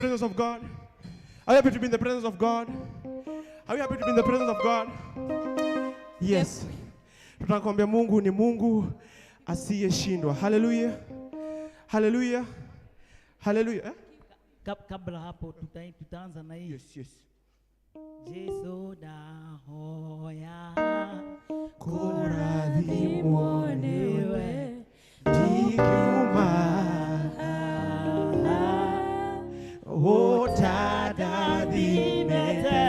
Presence of God? Are you happy to be in the presence of God? Are you happy to be in the presence of God? Yes. Tutakwambia Mungu ni Mungu asiyeshindwa. Hallelujah. Hallelujah. Hallelujah. Eh? Kabla hapo tutaanza na hii. Yes, yes. Jesu dahoya Kũrathimwo nĩwe ndikiuma ũtandathimĩte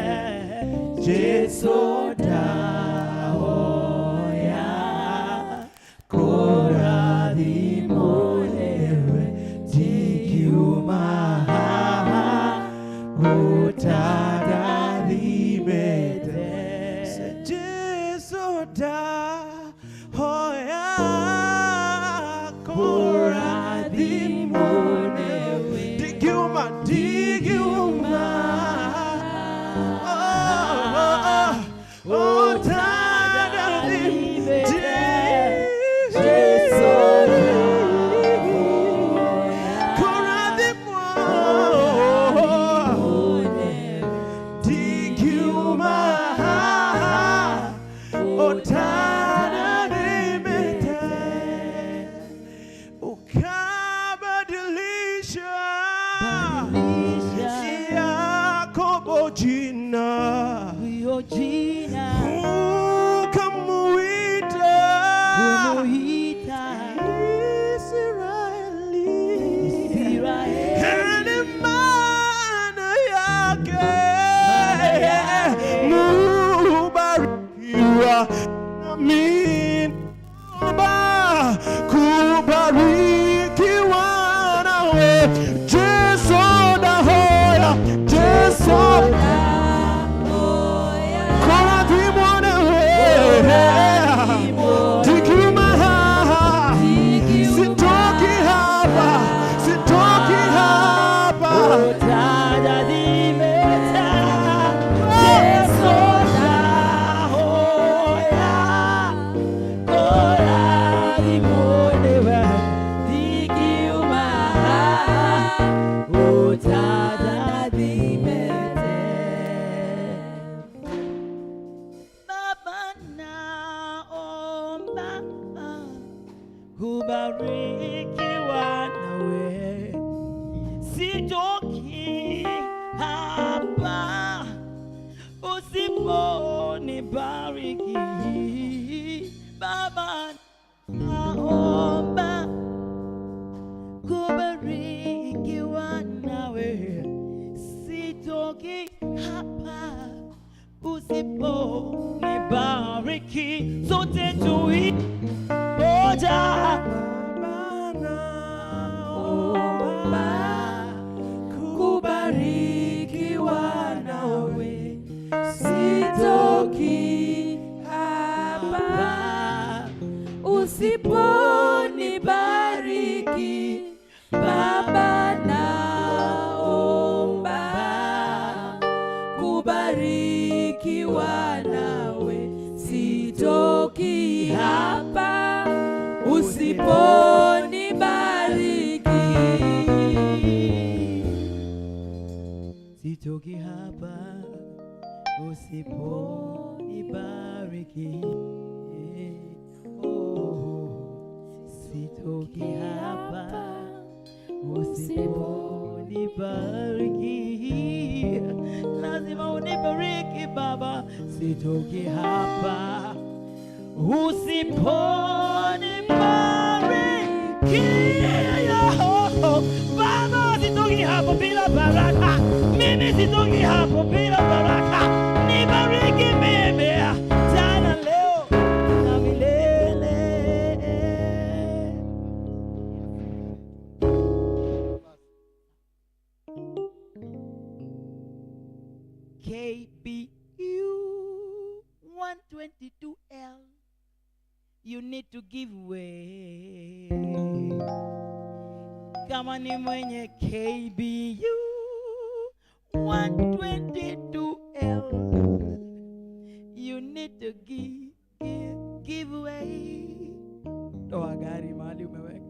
Jesu ndahoya kũrathimwo nĩwe ndikiuma haha ũtandathimĩte. Jesu ndahoya kũrathimwo nĩwe ndikiuma, ndikiuma, oh, oh, oh, ũtandathimĩte Jesu kũrathimwo ndikiuma haha ũtandathimĩte ukabadilisha Yakobo jina huyo jina ukamuita kumuita Israeli. Israeli. Ni maana yake Maana yake. Mubarikiwa nami naomba kubarikiwa nawe Jesu ndahoya Jesu kũrathimwo nĩwe ndikiuma haha sitoki hapa, sitoki hapa. Utadathimĩte Jesu ndahoya kũrathimwo nĩwe ndikiuma haha utadathimĩte. Baba naomba kubarikiwa nawe, sitoki hapa usiponibariki. Baba naomba kubarikiwa nawe, sitoki hapa usiponibariki. Sote tui moja. Baba naomba kubarikiwa nawe, sitoki hapa usiponibariki. Baba naomba kubarikiwa nawe, sitoki hapa usiponibariki. Sitoki hapa usiponibariki. Oh, sitoki hapa usiponibariki. Lazima unibariki Baba, sitoki hapa usiponibariki. Baba, sitoki hapo bila baraka. Mimi sitoki hapo bila baraka. Nibariki mimi jana, leo na milele. KBU 122L. You need to give way. Kama ni mwenye KBU 122L. You need to give, give, give way. Toa gari mahali umeweka.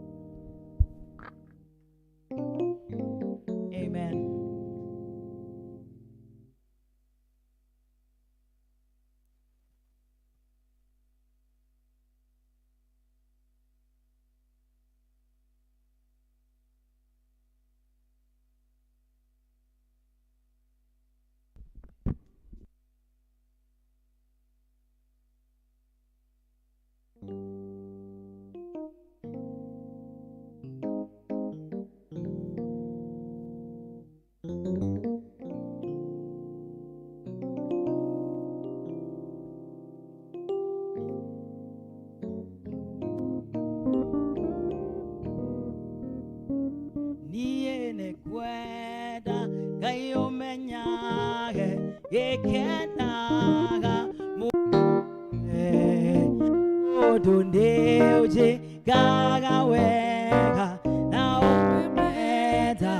Amen. Gĩkenaga mũndũ nĩũnjĩkaga wega na ũmenda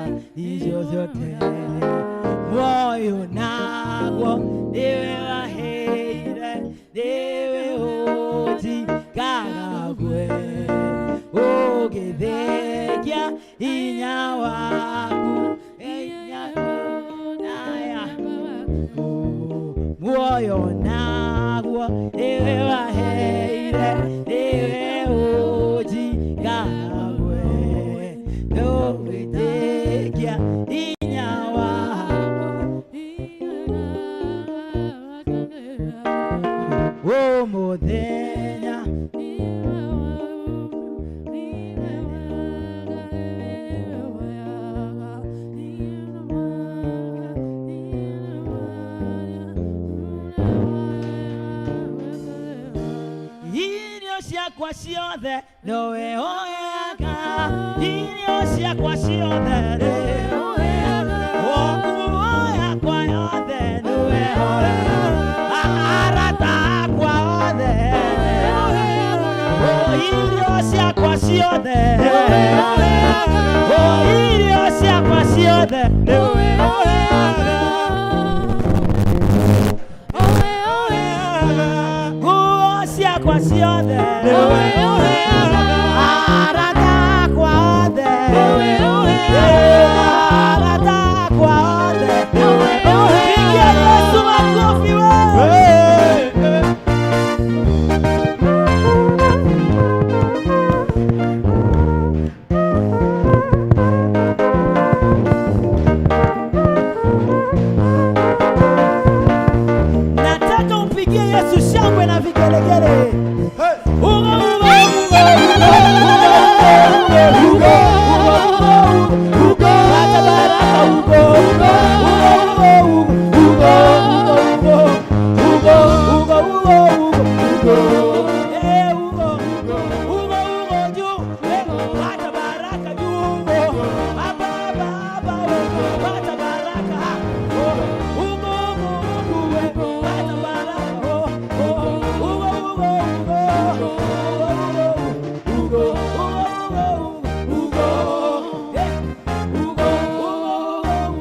icio ciothe muoyo naguo nĩwe waheire nĩwe ũnjikaga gwe ũgĩthengia hinya waku hinya naya muoyo naguo nĩwe waheire nĩwe ũnjikaga gwe ũgĩthengia hinya waku ũmũthenya. Irio ciakwa ciothe nowe ũheaga, irio ciakwa ciothe nguo yakwa yothe nowe ũheaga, arata akwa othe, irio ciakwa ciothe, irio ciakwa ciothe nowe ũheaga, nguo ciakwa ciothe arata akwa othe, arata akwa othe. Pigia Yesu makofi wewe. Nataka umpigie Yesu shangwe na vigelegele. Ugo, ugo, ugo, ugo, ugo, ugo, ugo, pata baraka ugo, ugo, ugo, ugo, ugo, ugo, ugo, ugo, ugo, eh, ugo, ugo, ugo, juu, eh, pata baraka juu, ugo, hapa, hapa, hapa, ugo, pata baraka, ha, oh, ugo, ugo, ugo, eh, pata baraka, oh, oh, ugo, ugo, ugo, ugo, ugo, ugo, ugo, eh, ugo, ugo,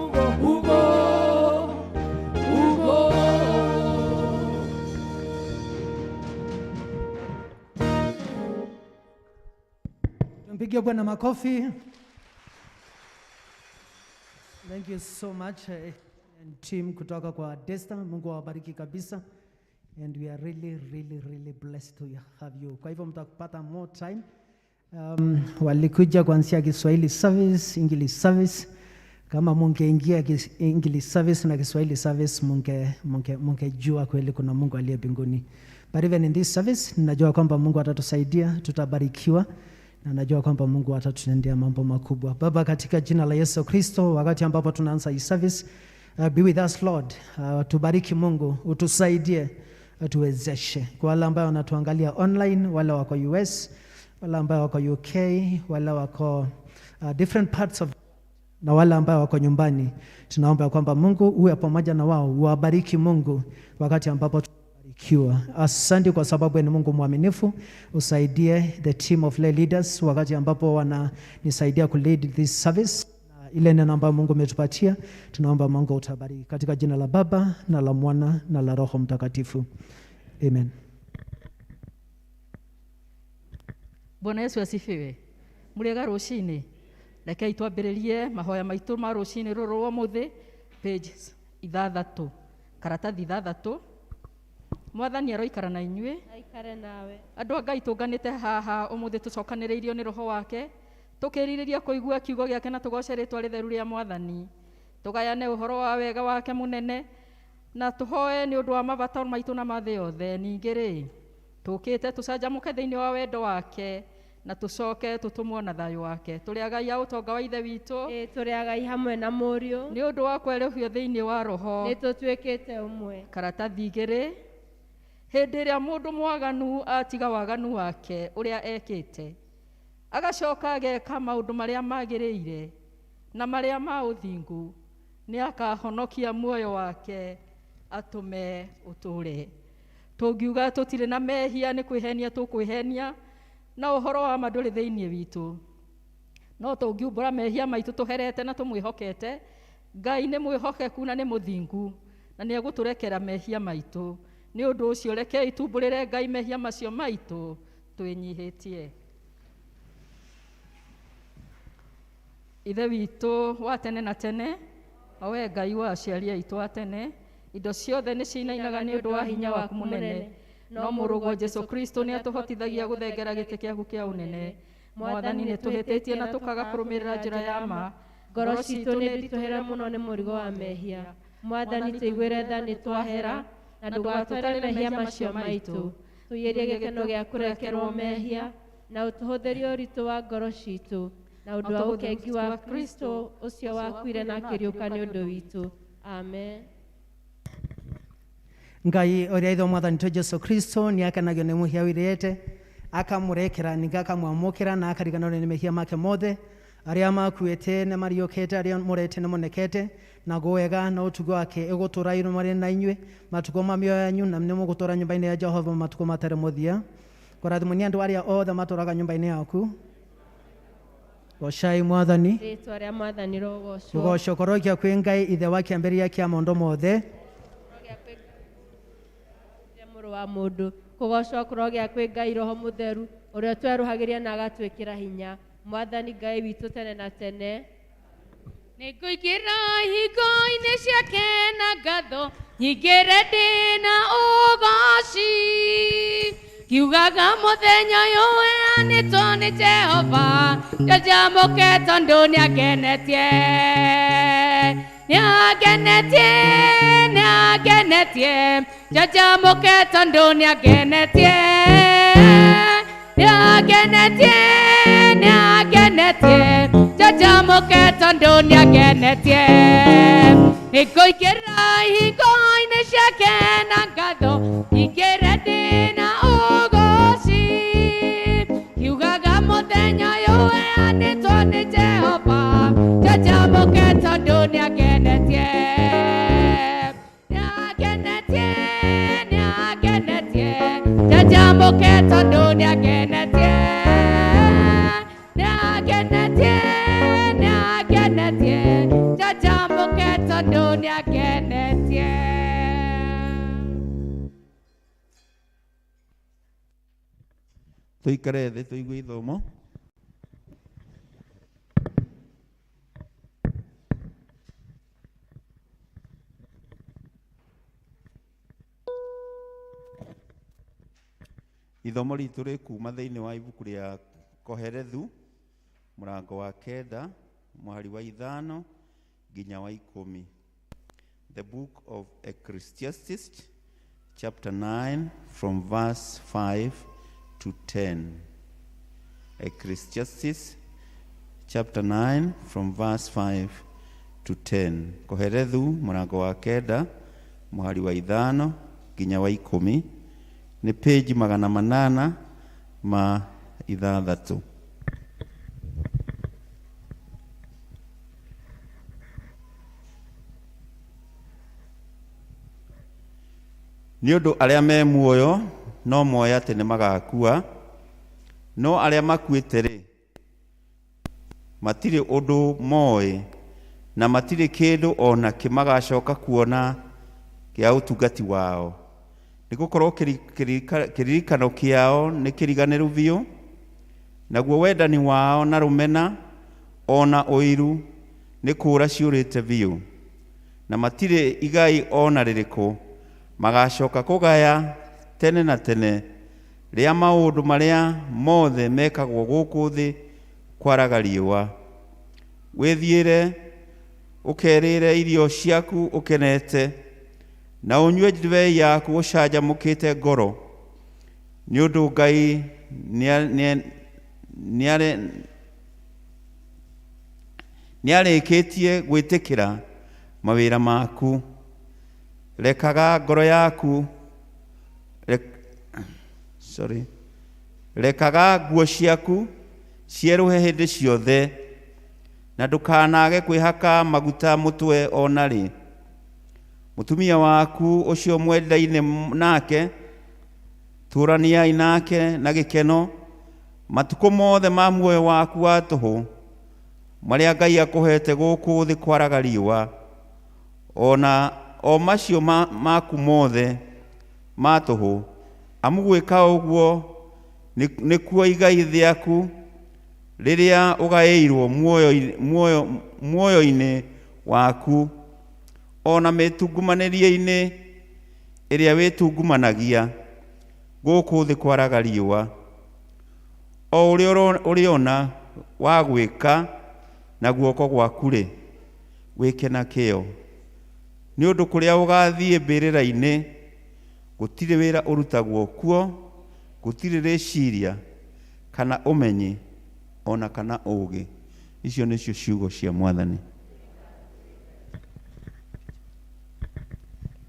ugo, ugo, ugo. Tumpigie Bwana makofi. Thank you so much and team kutoka kwa Desta. Mungu awabariki kabisa. And we are really, really, really blessed to have you. Kwa hivyo mtapata more time. Walikuja kuanzia Kiswahili service, English service. Kama mungeingia English service na Kiswahili service mungejua kweli kuna Mungu aliye mbinguni. But even in this service, ninajua kwamba Mungu atatusaidia, tutabarikiwa. Na najua kwamba Mungu atatutendea mambo makubwa. Baba, katika jina la Yesu Kristo, wakati ambapo tunaanza hii service, be with us Lord. Tubariki Mungu, utusaidie, utuwezeshe. Kwa wale ambao wanatuangalia online, wale wako US, wale ambao wako UK, wale wako different parts of na wale ambao wako nyumbani, tunaomba kwamba Mungu uwe pamoja na wao, uwabariki Mungu wakati ambapo tunabarikiwa. Asante kwa sababu ni Mungu mwaminifu. Usaidie the team of lay leaders wakati ambapo wananisaidia ku lead this service. Na ile neno ambayo Mungu ametupatia, tunaomba Mungu utabariki katika jina la Baba na la Mwana na la Roho Mtakatifu. Amen. Bwana Yesu asifiwe. Murega rucini. Rekei twambĩrĩrie mahoya maitũ ma rũcinĩ rũrũ rwa ũmũthĩ, page 6, karatathi 6. Mwathani aroikara na inyuĩ. Aikare nawe. Andũ a Ngai tũnganĩte haha ũmũthĩ tũcokanĩrĩirio nĩ Roho wake, tũkĩrirĩria kũigua kiugo gĩake na tũgoce rĩtwa rĩtheru rĩa Mwathani, tũgayane ũhoro wa wega wake mũnene na tũhoe nĩ ũndũ wa mabata maitũ na ma thĩ yothe. Ningĩ rĩ, tũkĩte tũcanjamũke thĩinĩ wa wendo wake na tũcoke tũtũmwo na thayũ wake. Tũrĩ agai a ũtonga wa Ithe witũ. Ĩĩ, tũrĩ agai hamwe na Mũriũ. Nĩ ũndũ wa kwerũhio thĩinĩ wa Roho. Nĩ tũtuĩkĩte ũmwe. Karatathi 2. Hĩndĩ ĩrĩa mũndũ mwaganu atiga waganu wake ũrĩa ekĩte, agacoka ageka maũndũ marĩa magĩrĩire na marĩa ma ũthingu, nĩ akahonokia muoyo wake atũme ũtũũre. Tũngiuga tũtirĩ na mehia nĩ kwĩhenia tũkwĩhenia, na ũhoro wa ma ndũrĩ thĩinĩ witũ. No tũngiumbũra mehia maitũ tũherete na tũmwĩhokete, Ngai nĩ mwĩhokeku na nĩ mũthingu, na nĩ egũtũrekera mehia maitũ. Nĩ ũndũ ũcio rekei tumbũrĩre Ngai mehia macio maitũ twĩnyihĩtie. Ithe witũ wa tene na tene, o we Ngai wa aciari aitũ a tene, indo ciothe nĩ cinainaga nĩ ũndũ wa hinya waku mũnene. No mũrũguo Jesũ Kristo nĩ atũhotithagia gũthengera gĩtĩ kĩaku kĩa ũnene. Mwathani, nĩ tũhĩtĩtie na tũkaga kũrũmĩrĩra njĩra ya ma. Ngoro citũ nĩ nditũhĩre mũno nĩ mũrigo wa mehia. Mwathani, tũiguĩre tha nĩ twahera, na ndũgatwarĩre mehia macio maitũ. Tũiyĩrie gĩkeno gĩa kũrekerwo mehia, na ũtũhũthĩrie ũritũ wa ngoro citũ, na ũndũ wa ũkengi wa Kristo ũcio wakuire na akĩriũka nĩ ũndũ witũ. Amen. Ngai ũrĩa ithe wa Mwathani witũ Jesu Kristo nĩ akenagio nĩ mwĩhia wĩrĩte, akamũrekera ningĩ akamwamũkĩra na akariganĩrwo nĩ mehia make mothe. Arĩa makuĩte nĩ mariũkĩte, arĩa morete nĩ monekete, naguo wega na ũtugi wake ĩgũtũũra irũmanĩre na inyuĩ matukũ ma mĩoyo yanyu, na nĩ mũgũtũũra nyũmba-inĩ ya Jehova matukũ matarĩ mũthia. Kũrathimwo nĩ andũ arĩa othe matũũraga nyũmba-inĩ yaku. Goocai Mwathani. Rĩĩtwa rĩa Mwathani rĩrogoocwo. Rũgoco kũrokia kwĩ Ngai ithe wa kĩambĩrĩria kĩa maũndũ mothe. Mũrũ wa mũndũ, kũgoocwo kũrogĩa kwĩ Ngai Roho Mũtheru, ũrĩa ũtwerũhagĩria na agatwĩkĩra hinya. Mwathani Ngai witũ tene na tene. Nĩngũingĩra ihingo-inĩ ciake na ngatho, nyingĩre ndĩ na ũgooci. Ngiugaga mũthenya ũyũ ũheanĩtwo nĩ Jehova, njanjamũke tondũ nĩangenetie. Nĩangenetie, nĩangenetie, njanjamũke tondũ nĩangenetie. Nĩangenetie, nĩangenetie, njanjamũke tondũ nĩangenetie. Nĩngũingĩra ihingo-inĩ ciake na ngatho, nyingĩre ndĩ na ũgooci. Ngiugaga mũthenya ũyũ ũheanĩtwo nĩ Jehova, njanjamũke tondũ nĩangenetie. Nĩangenetie, nĩangenetie, njanjamũke tondũ nĩangenetie. Nĩangenetie, nĩangenetie, njanjamũke tondũ nĩangenetie. Tũikare thĩ tũigue ithomo. Ithomo ritũ rĩ kuma thĩinĩ wa ibuku rĩa Kohelethu mũrango wa 9 mũhari wa 5 nginya wa 10. The book of Ecclesiastes chapter 9 from verse 5 to 10. Ecclesiastes chapter 9 from verse 5 to 10. Kohelethu mũrango wa 9 mũhari wa 5 nginya wa 10 nĩ page 806. Nĩ ũndũ arĩa me muoyo no moe atĩ nĩ magakua, no arĩa makuĩte rĩ matirĩ ũndũ moĩ, na matirĩ kĩndũ ona kĩ magacoka kuona kĩa ũtungati wao. Nĩ gũkorwo kĩririkano kĩao nĩ kĩriganĩru biũ, naguo wendani wao na rũmena ona ũiru nĩ kũũra ciũrĩte biũ, na matirĩ igai ona rĩrĩkũ magacoka kũgaya tene na tene rĩa maũndũ marĩa mothe mekagwo gũkũ thĩ kwaraga riũa. Wĩthiĩre ũkerĩre irio ciaku ũkenete, na ũnyue ndibei yaku ũcanjamũkĩte ngoro, nĩ ũndũ Ngai nĩarĩkĩtie gwĩtĩkĩra mawĩra maku. Rekaga ngoro yaku rekaga nguo ciaku cierũhe hĩndĩ ciothe, na ndũkanage kwĩhaka maguta mũtwe ona rĩ. Mũtumia waku ũcio mwendaine nake, tũraniai nake na gĩkeno matukũ mothe ma muoyo waku wa tũhũ marĩa Ngai akũhete gũkũ thĩ kwaraga riũa, ona o macio maku mothe ma tũhũ, amu gwĩka ũguo nĩkuo igai rĩaku rĩrĩa ũgaĩirwo muoyo-inĩ waku, ona mĩtungumanĩrie-inĩ ĩrĩa wĩtungumanagia gũkũ thĩ kwaraga riũa. O ũrĩa ũrĩona wa gwĩka na guoko gwaku-rĩ, wĩke na kĩyo, nĩ ũndũ kũrĩa ũgathiĩ mbĩrĩra-inĩ gũtirĩ wĩra ũrutagwo kuo, gũtirĩ rĩciria kana ũmenyi ona kana ũũgĩ. Icio nĩcio ciugo cia Mwathani.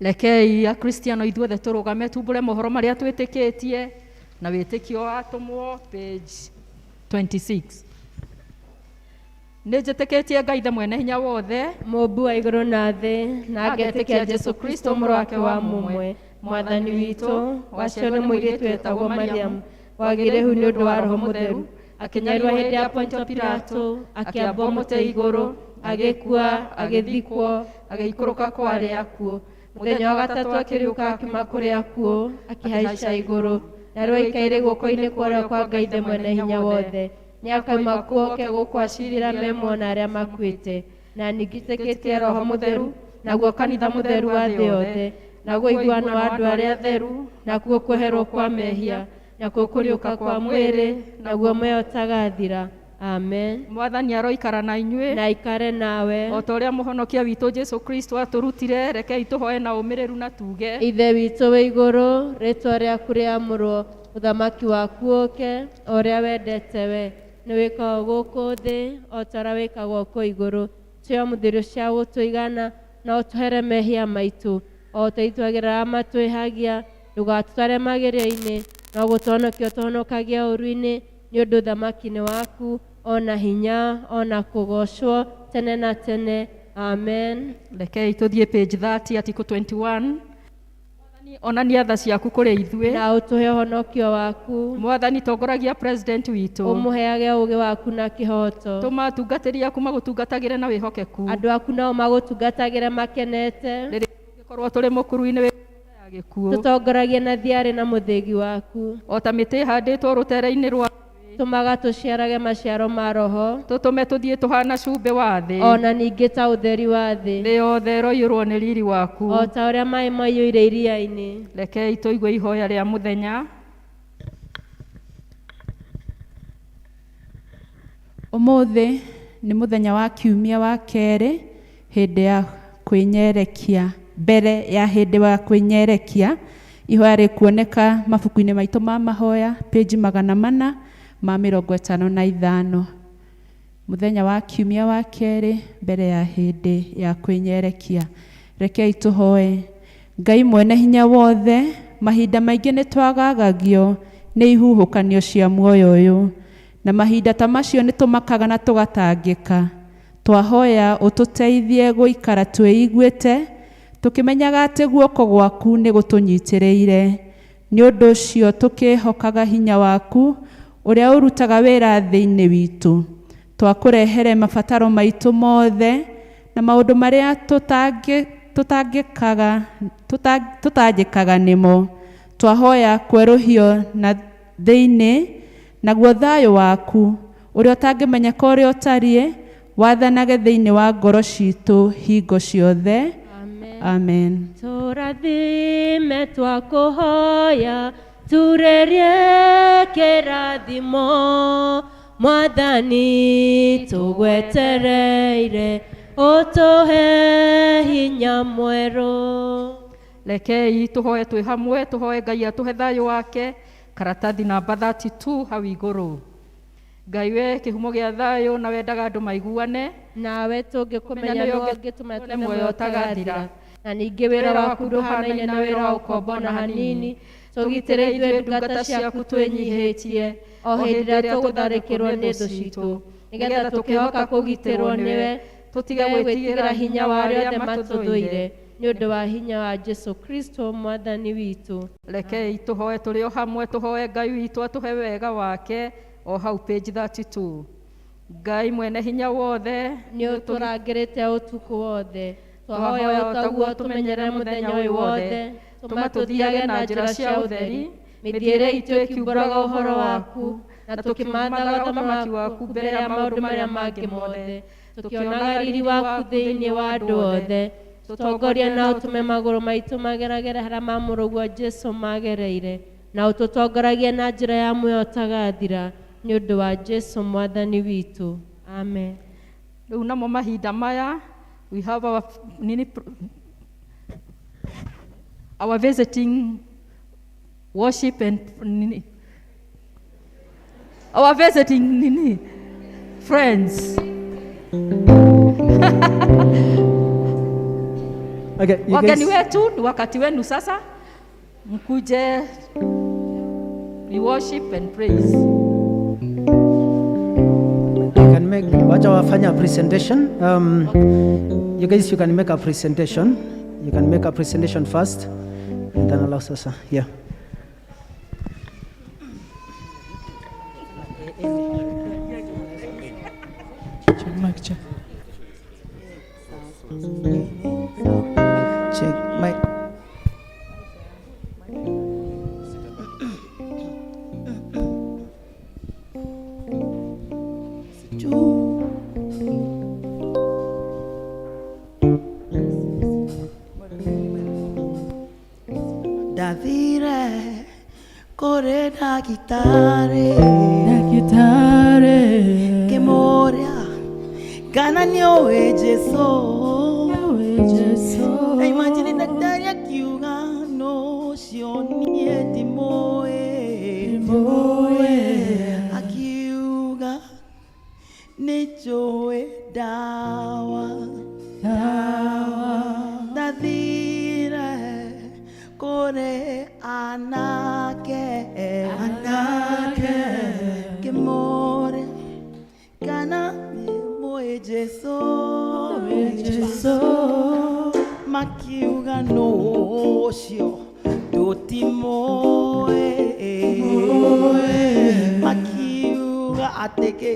Rekei akristiano ithuothe tũrũgame tumbũre mohoro marĩa twĩtĩkĩtie na wĩtĩkio wa atũmwo page 26. Nĩ njĩtĩkĩtie Ngai Ithe mwene hinya wothe, Mũũmbi wa igũrũ na thĩ, na ngetĩkia Jesũ Kristo mũrũ wake wa mũmwe, Mwathani witũ, waciarirwo nĩ mũirĩtu wetagwo Mariamu, wagĩire ihu nĩ ũndũ wa Roho Mũtheru, akĩnyarirwo hĩndĩ ya Pontio Pilato, akĩambwo mũtĩ igũrũ, agĩkua, agĩthikwo, agĩikũrũka kwa arĩa akuũ. Mũthenya wa gatatũ akĩriũka akiuma kũrĩ akuũ, akĩhaica igũrũ, na rĩu aikaire guoko-inĩ kwa ũrĩo kwa Ngai Ithe mwene hinya wothe. Nĩakauma kuo oke gũkũ aciirĩra me muoyo na arĩa makuĩte. Na ningĩ Roho Mũtheru, naguo kanitha mũtheru wa thĩ yothe, naguo ũiguano wa andũ arĩa atheru, nakuo kweherwo kwa mehia, nakuo kũriũka kwa mwĩrĩ, naguo muoyo ũtagathira. Amen. Mwathani aroikara na inyuĩ, na ikare nawe, o ta ũrĩa mũhonokia witũ Jesũ Kristo atũrutire. Rekei tũhoe na ũmĩrĩru na tuge: Ithe witũ wĩ igũrũ, rĩtwa rĩaku rĩamũrwo, ũthamaki waku ũke, o ũrĩa wendete we nĩ wĩkagwo gũkũ thĩ o ta ũrĩa wĩkagwo kũu igũrũ. Tũhe mũthĩrio cia gũtũigana, na ũtũhere mehia maitũ o ta itwagĩrĩra matwĩhagia, ndũgatũtware magerio-inĩ, no gũtũhonokia ũtũhonokagia ũũru-inĩ, nĩ ũndũ ũthamaki nĩ waku, ona hinya, ona kũgoocwo tene na tene. Amen. Rekei tũthiĩ page 30 article 21. Mwathani, onania tha ciaku kũrĩ ithuĩ, na ũtũhe ũhonokio waku. Mwathani, tongoragia president witũ, ũmũheage ũũgĩ waku na kĩhooto. Tũma atungatĩri aku magũtungatagĩre na wĩhokeku, andũ aku nao magũtungatagĩre makenete. Rĩrĩa tũngĩkorwo tũrĩ mũkuru-inĩ wĩ ya gĩkuũ, tũtongoragie na thiarĩ na mũthĩgi waku, o ta mĩtĩ ĩhandĩtwo rũtere-inĩ rwa, tũmaga tũciarage maciaro ma Roho, tũtũme tũthiĩ tũhana cumbĩ wa thĩ, ona ningĩ ta ũtheri wa thĩ. Thĩ yothe ĩroiyũrwo nĩ riri waku, o ta ũrĩa maĩ maiyũire iria-inĩ. Rekei tũigue ihoya rĩa mũthenya. Ũmũthĩ nĩ mũthenya wa kiumia wa kerĩ hĩndĩ ya kwĩnyerekia, mbere ya hĩndĩ ya kwĩnyerekia. Ihoya rĩkuoneka mabuku-inĩ maitũ ma mahoya page 455. Mũthenya wa kiumia wa kerĩ mbere ya hĩndĩ ya kwĩnyerekia. Rekei tũhoe. Ngai mwene hinya wothe, mahinda maingĩ nĩ twagagagio nĩ ihuhũkanio cia muoyo ũyũ, na mahinda ta macio nĩ tũmakaga na tũgatangĩka. Twahoya ũtũteithie gũikara twĩiguĩte, tũkĩmenyaga atĩ guoko gwaku nĩ gũtũnyitĩrĩire. Nĩ ũndũ ũcio tũkĩhokaga hinya waku ũrĩa ũrutaga wĩra thĩinĩ witũ. Twakũrehere mabataro maitũ mothe na maũndũ marĩa tũtangĩkaga nĩmo. Twahoya kwerũhio na thĩinĩ, naguo thayũ waku ũrĩa ũtangĩmenyeka ũrĩa ũtariĩ wathanage thĩinĩ wa ngoro citũ hingo ciothe. Amen. Tũrathime twakũhoya, turĩrie kĩrathimo, Mwathani tũgwetereire, ũtũhe hinya mwerũ. Rekei tũhoe twĩ hamwe, tũhoe Ngai atũhe thayũ wake. Karatathi namba 32 hau igũrũ. Ngai we kĩhumo gĩa thayũ na wendaga andũ maiguane, nawe tũngĩkũmenya nĩwe nĩwe ũngĩtũma tuone tuone muoyo muoyo ũtagathira. ũtagathira. Na ningĩ wĩra waku ndũhanaine na wĩra wa ũkombo na hanini. Tũgitĩre ithuĩ ndungata ciaku twĩnyihĩtie, o hĩndĩ ĩrĩa tũgũtharĩkĩrwo nĩ thũ citũ, nĩgetha tũkĩhoka kũgitĩrwo nĩwe, tũtige gwĩtigĩra hinya wa arĩa othe matũthũire. Nĩ ũndũ wa hinya wa Jesu Kristo mwathani witũ. Rekei tũhoe tũrĩ o hamwe, tũhoe Ngai witũ atũhe wega wake o hau page 32. Ngai mwene hinya wothe, nĩ ũtũrangĩrĩte ũtukũ wothe, twahoya ũtaguo tũmenyerere mũthenya ũyũ wothe, tũma tũthiage na njĩra cia ũtheri, mĩthiĩre itũ ĩkiumbũraga ũhoro waku, na tũkĩmathaga ũthamaki waku mbere ya maũndũ marĩa mangĩ mothe, tũkĩonaga riri waku thĩinĩ wa andũ othe. Tũtongorie na ũtũme magũrũ maitũ mageragere harĩa ma mũrũguo Jesu magereire, na ũtũtongoragie na njĩra ya muoyo ũtagathira, nĩ ũndũ wa Jesu mwathani witũ. Amen. Rĩu namo mahinda maya we have our nini, our visiting worship and nini, our visiting nini friends. Okay, you Wageni guys, wetu, ni wakati wenu sasa, mkuje we worship and praise. You can make, wacha wafanya presentation. You guys, you can make a presentation. You can make a presentation first, and then allow sasa. Yeah. Check mic, check. Check mic. Ndathire kũrĩ ndagĩtarĩ, Ndagĩtarĩ, ngĩmũũria kana nĩũĩ Jesũ. Jesũ. Na imagine daktari akiuga no ũcio niĩ ndimũĩ, akiuga nĩnjũĩ ndawa. Ndathire kũrĩ anake, ngĩmũũria kana nĩmũĩ Jesũ, makiuga no ũcio tũtimũĩ, makiuga atĩkĩ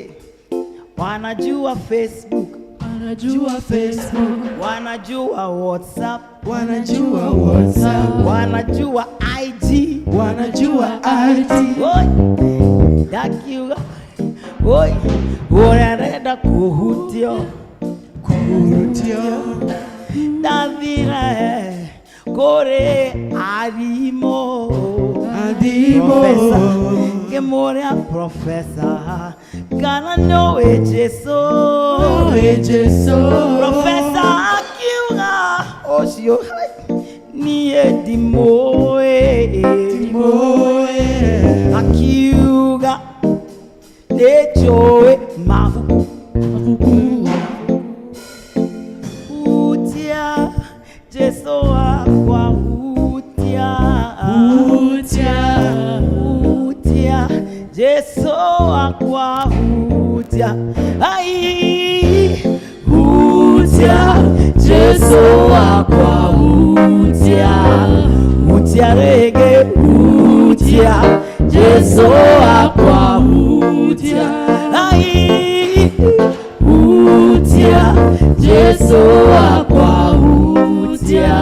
wanajua Facebook, Wanajua Facebook, wanajua WhatsApp, wanajua WhatsApp, wanajua IG, wanajua IT. Oi, ndakiuga oi, ũrĩa arenda kũhutio, Kũhutio. Ndathire kũrĩ arimũ, Arimũ. Professor, ngĩmũũria professor kana nĩũĩ Jesũ, Nĩũĩ Jesũ. Professor akiuga ũcio niĩ ndimũĩ, akiuga nĩnjũĩ mabuku, hutia Jesu wakwa, hutia, Hutia. Hutia Jesu wakwa, hutia, ai hutia Jesu wakwa, hutia, hutia rege, hutia Jesu wakwa, hutia, ai hutia Jesu wakwa, hutia,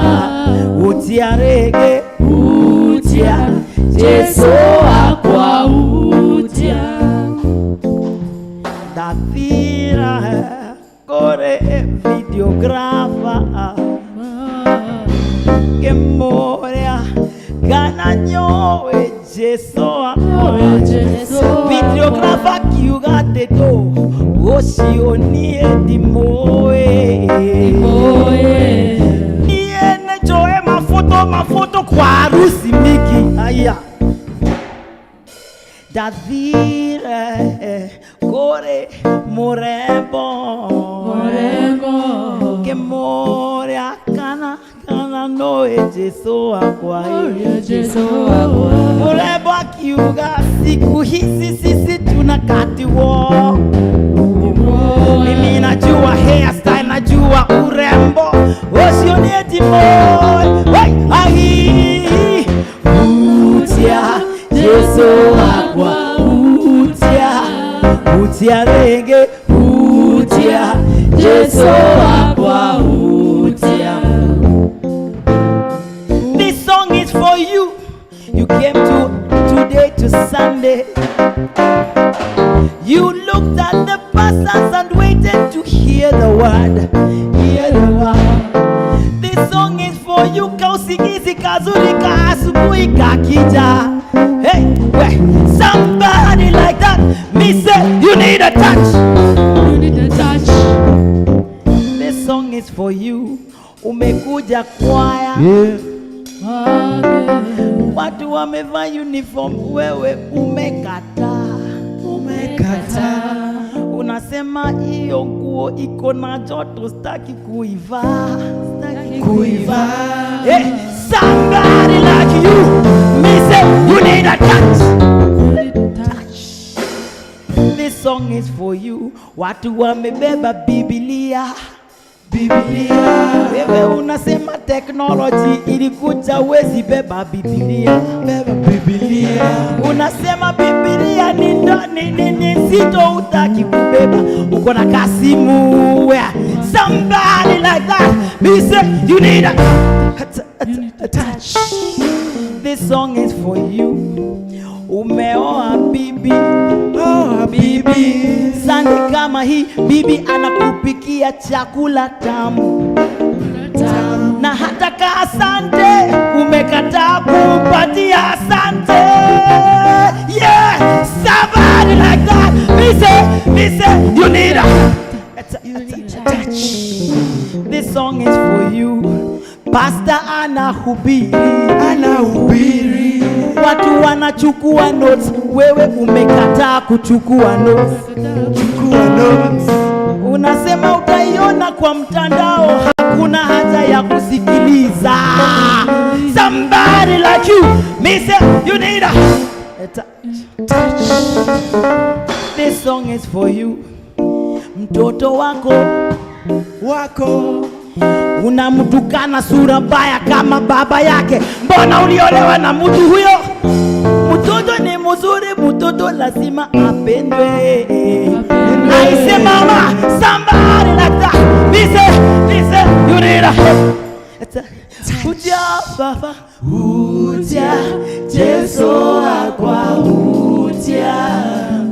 hutia rege, hutia Jesu wakwa, hutia. Ndathira kũrĩ videographer, ngĩmũũria kana nĩũĩ Jesu wakwa. Videographer akiuga atĩ ndũ ũcio niĩ ndimũĩ, niĩ nĩnjũĩ mafoto, mafoto kwa harusi miki aya. Ndathire kũrĩ mũrembo, ngĩmũũria kana nĩũĩ Jesu wakwa. Mũrembo akiuga siku hizi sisi tunakatiwa. Mimi najua hairstyle, najua wa urembo ucio nĩ ndimũĩ. Wai, ai hutia Jesu wakwa, hutia, hutia rĩngĩ, hutia Jesu wakwa, hutia. This song is for you. You came to today to Sunday. You looked at the pastors and waited to hear the word. Hear the word. This song is for you. Kausingizi kazuri ka asubuhi kakija. Hey, wait, somebody like that. Me say you need a touch. You need a touch. This song is for you. Umekuja kwaya. Yeah. Watu wamevaa uniform, wewe umekataa. Umekataa. Unasema hiyo nguo iko na joto, sitaki kuivaa, sitaki Kuivaa. Hey, somebody like you, me say you need a touch. Touch. This song is for you. Watu wamebeba Biblia. Biblia. Wewe unasema technology ilikuja, wezi beba Biblia. Beba Biblia. Unasema Biblia ni ndo, ni nzito, hutaki kubeba. Uko na kasimu. Yeah. Somebody like that. Me say you need a touch. This song is for you. Umeoa bibi. Oh, bibi. Sunday kama hii bibi anakupikia chakula tamu. Na hata ka asante umekataa kumpatia asante. Yeah, somebody like that. Me say you need a touch. This song is for you. Pastor anahubiri, Anahubiri. Watu wanachukua notes, wewe umekataa kuchukua notes. Chukua notes. Unasema utaiona kwa mtandao, hakuna haja ya kusikiliza. Somebody like you, me say you need a touch. This song is for you. Mtoto wako Wako. unamtukana sura mbaya kama baba yake, mbona uliolewa na mtu huyo? Mtoto ni mzuri, mtoto lazima apendwe. I say mama, somebody like that. Me say, you need a hutia baba, hutia Jesu akwa, hutia,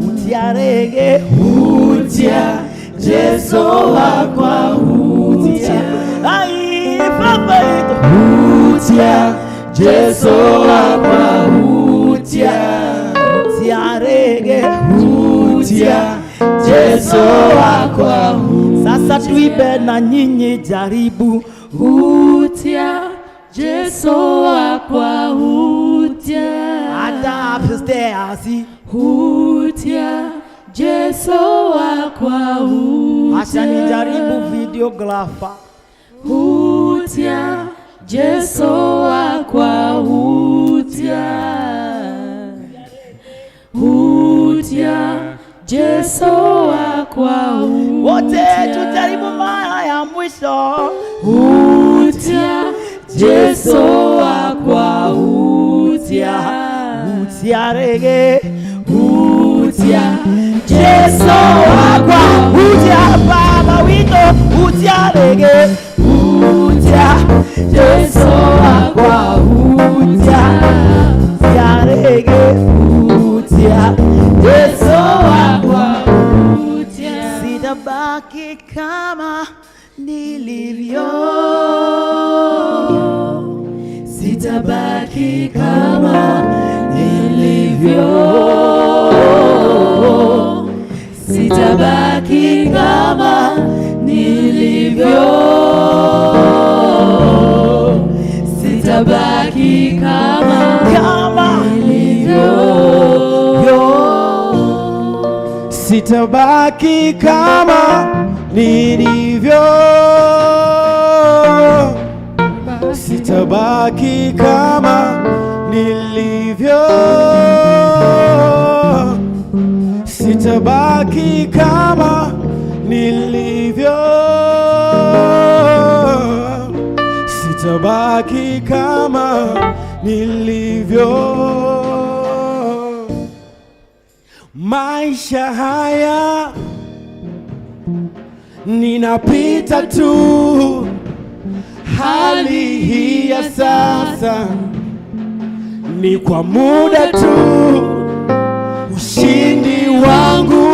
hutia rege, hutia Jesu akwa, hutia. Ai baba yetu, hutia Jesu akwa, hutia, hutia rege, hutia Jesu akwa. Sasa tuibe na nyinyi, jaribu. Hutia Jesu akwa, hutia. Hata upstairs. Hutia Jesu akwa, hutia. Acha nijaribu videographer. Hutia Jesu akwa, hutia. Hutia Jesu akwa, hutia. Wote tujaribu mara ya mwisho. Hutia Jesu akwa, hutia. Hutia rege, Hutia Jesu akwa, hutia baba wito, hutia rege, hutia Jesu akwa, hutia, hutia rege, hutia Jesu akwa, hutia. Sitabaki kama nilivyo, Sitabaki kama nilivyo, sitabaki kama nilivyo, sitabaki kama kama nilivyo. Sitabaki kama nilivyo, sitabaki kama nilivyo, sitabaki kama nilivyo, Sitabaki kama nilivyo. Maisha haya ninapita tu, hali hii ya sasa ni kwa muda tu. Ushindi wangu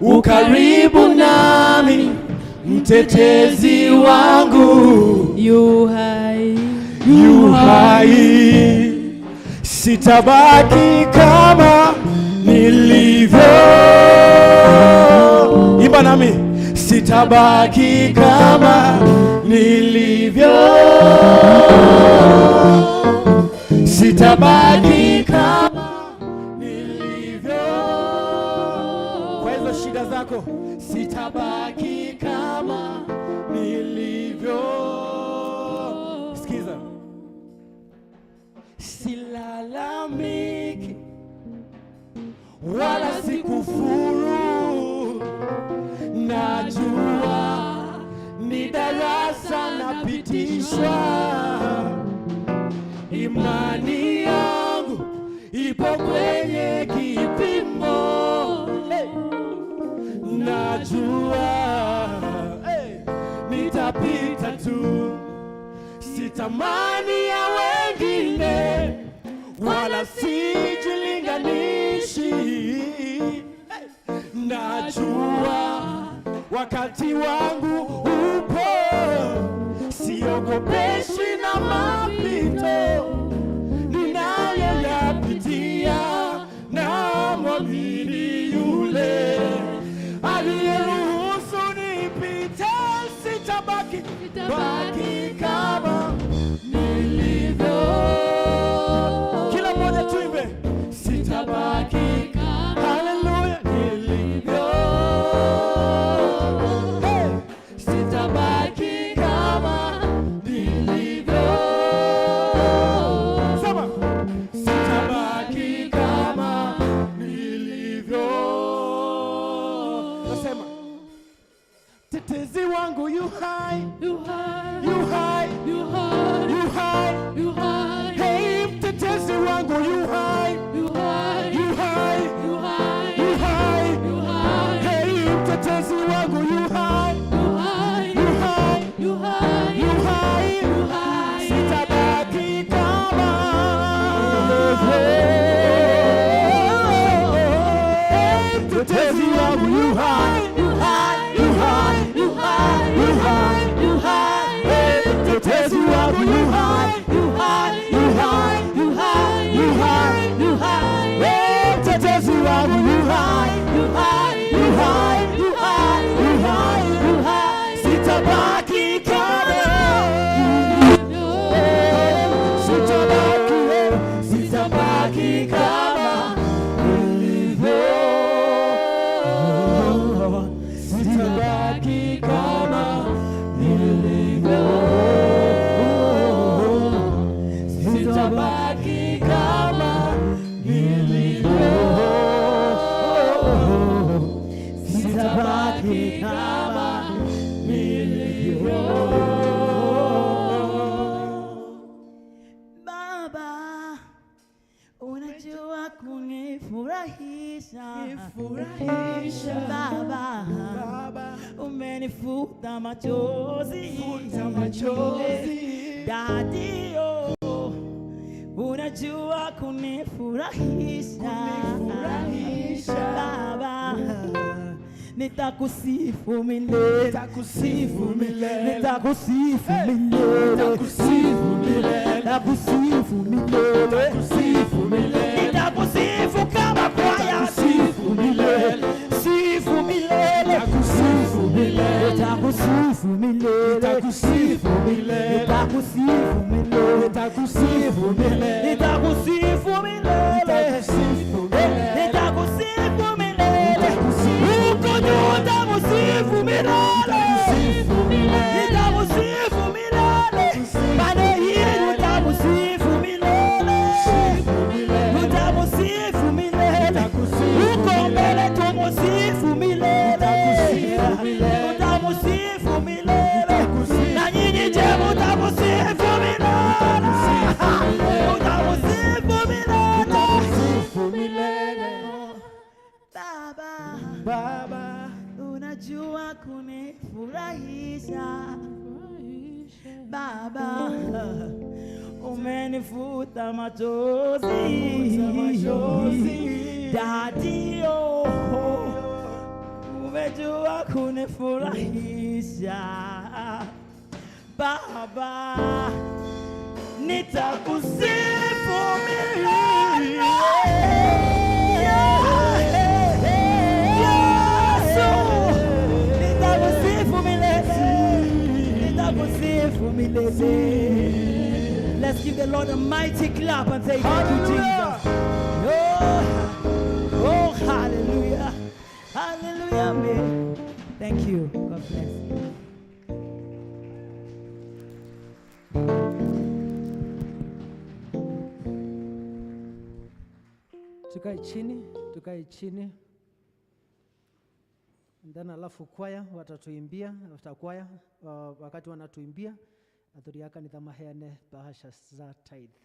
ukaribu nami, mtetezi wangu yu hai, yu hai, sitabaki kama nilivyo. Imba nami, sitabaki kama nilivyo, sitabaki kama nilivyo. Kwa hizo shida zako, sitabaki kama nilivyo. Sikiza, silalamiki wala sikufuru, najua ni darasa napitishwa, imani yangu ipo kwenye kipimo. Hey. Najua, hey, nitapita tu, sitamani ya wengine wala sijilinganishi. Hey. Najua wakati wangu upo, siogopeshi na mapito ninayoyapitia, na mwamini yule aliyeruhusu nipite, sitabaki baki kama nilivyo. Kila mmoja tuimbe, sitabaki, haleluya, nilivyo. Hey! Sitabaki kama nilivyo. Sema, sitabaki kama nilivyo. Nasema, tetezi wangu yu hai, yu hai, yu hai, yu hai, yu hai, yu hai. Hey, mtetezi wangu yu hai, yu hai, yu hai, yu hai, yu hai, yu hai. Hey, mtetezi wangu yu hai, yu hai, yu hai, yu hai, yu hai, yu hai. Sitabaki kama. Hey, mtetezi wangu yu hai, yu hai, yu hai, yu hai, yu hai, yu hai. Hey, mtetezi wangu yu hai, yu hai, yu hai, yu hai, yu hai, yu hai. Hey, mtetezi wangu yu hai, yu hai, yu hai, yu hai, yu hai, yu hai. Sitabaki kama, sitabaki, sitabaki kama nilivyo, sitabaki kama nilivyo, sitabaki kama nilivyo, sitabaki kama nilivyo. Baba, unajua kunifurahisha. Nifurahisha. Baba, Baba, umenifuta machozi. Futa machozi. Daddy, oh, unajua kunifurahisha. Kunifurahisha. Baba, nitakusifu milele. Nitakusifu milele. Nitakusifu milele. Nitakusifu milele. Nitakusifu milele. Nitakusifu milele. Nitakusifu kama kwaya. Nitakusifu milele. Sifu milele. Nitakusifu milele. Nitakusifu milele. Nitakusifu milele. Nitakusifu milele. Nitakusifu milele. Nitakusifu milele. Nitakusifu milele. Nitakusifu milele. Huko juu nitakusifu milele. Nitakusifu milele. Pale hii nitakusifu milele. Nitakusifu milele. Huko mbele tumusifu milele. Tutamusifu milele. Na nyinyi Baba, umenifuta machozi. Daddy, oh, umejua kunifurahisha. Baba, nitakusifu milele. Yesu, nitakusifu milele. Nitakusifu milele. Let's give the Lord a mighty clap and say thank you, Jesus. Oh, oh, hallelujah. Hallelujah, man. Thank you. God bless you. Tukae chini, tukae chini. And then alafu kwaya watatuimbia, after kwaya wakati wanatuimbia athuri ya kanitha maheane bahasha za tithe.